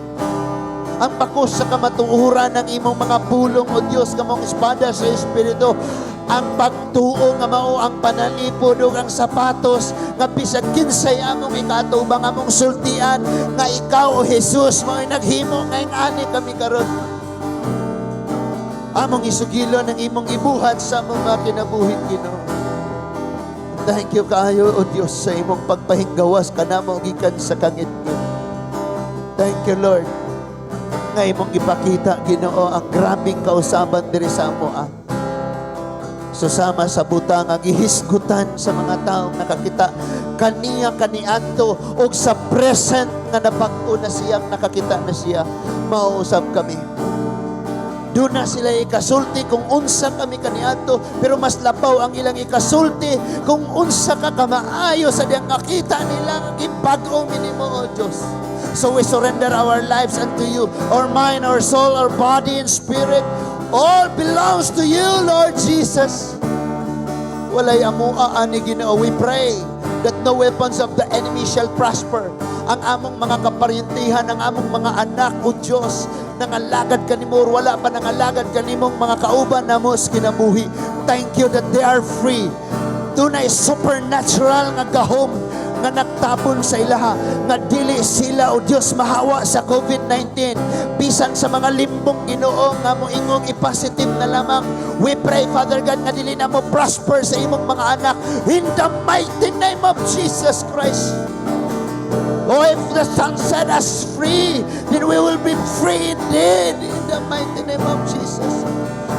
Ang bakos sa kamatuoran ng imong mga pulong, O Diyos, kamong espada sa Espiritu. Ang pagtuo nga mao ang panalipod ug ang sapatos nga bisag kinsay among ikatubang, among sultian nga ikaw, O Jesus, mao naghimo nga ani kami karon. Among isugilon ang imong ibuhat sa among mga kinabuhi, Ginoo. Thank you kaayo, O Dios, sa imong pagpahinggawas kanamo gikan sa kangitngit. Thank you, Lord, nga imong ipakita, Ginoo, ang grabing kausaban diri sa amoa. Susama sa butang nga gihisgutan sa mga taong nakakita kaniya kaniadto og sa present nga nabag-o na siyang nakakita na siya, mauusab kami. Doon na sila ikasulti kung unsa kami kaniadto, pero mas labaw ang ilang ikasulti kung unsa ka kamaayo sa diyang nakita nila ang gibag-o minimo, O Diyos. So we surrender our lives unto you, our mind, our soul, our body and spirit, all belongs to you, Lord Jesus. Walay amua ani, Ginoo. We pray that no weapons of the enemy shall prosper. Ang among mga kaparyentihan, ang among mga anak, O Diyos, nangalagad kanimo or wala pa nangalagad kanimong mga kauban namo sa kinabuhi. Thank you that they are free. Dunay supernatural nga gahom nga nagtabon sa ilaha nga dili sila, O Dios, mahawa sa COVID-19 bisan sa mga limbong, Ginoo, nga moingong i-positive na lamang. We pray, Father God, nga dili na mo prosper sa imong mga anak in the mighty name of Jesus Christ. Oh, if the Son set us free, then we will be free indeed in the mighty name of Jesus.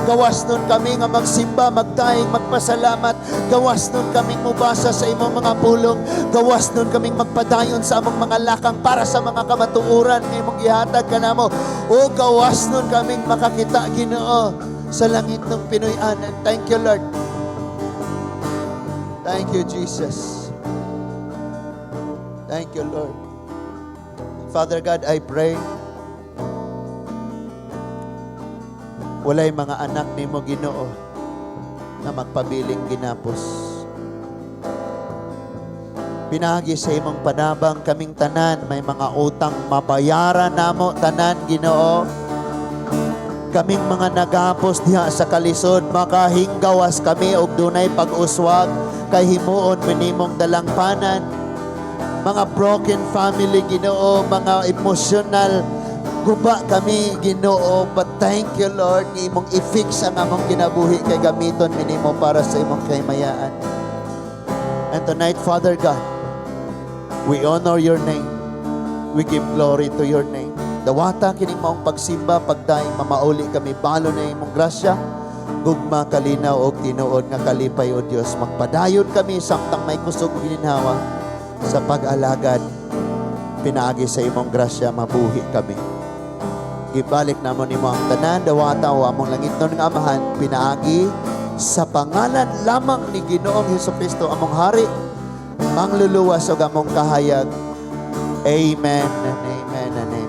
Gawas nun kami nga magsimba, magdaing, magpasalamat. Gawas nun kaming mubasa sa imong mga pulong. Gawas nun kaming magpadayon sa among mga lakang para sa mga kamatuoran nga imong gihatag kanamo. O gawas nun kaming makakita, Ginoo, sa langit ng Pinoy-anan. Thank you, Lord. Thank you, Jesus. Thank you, Lord. Father God, I pray walay mga anak nimo, Ginoo, na magpabiling ginapos. Pinaagi sa imong panabang, kaming tanan may mga utang, mabayaran namo tanan, Ginoo. Kaming mga nagapos diha sa kalisod, makahinggawas kami og dunay pag-uswag kay himuon minimong dalangpanan. Mga broken family, Ginoo, mga emotional guba kami, Ginoo, but thank you, Lord, nga imong i-fix ang among kinabuhi kay gamiton minimo para sa imong kahimayaan. And tonight, Father God, we honor your name. We give glory to your name. Dawata kining maong pagsimba, pagdaing, mamauli kami, balo na imong grasya. Gugma, kalinaw og tinuod nga kalipay, O Dios. Magpadayon kami samtang may kusog, gininhawa sa pag-alagad. Pinaagi sa imong grasya, mabuhi kami. Gibalik namo nimo ang tanan, dawata o among langitnon nga Amahan, pinaagi sa pangalan lamang ni Ginoong Hesus Kristo, among hari, mangluluwas ug among kahayag. Amen and amen and amen.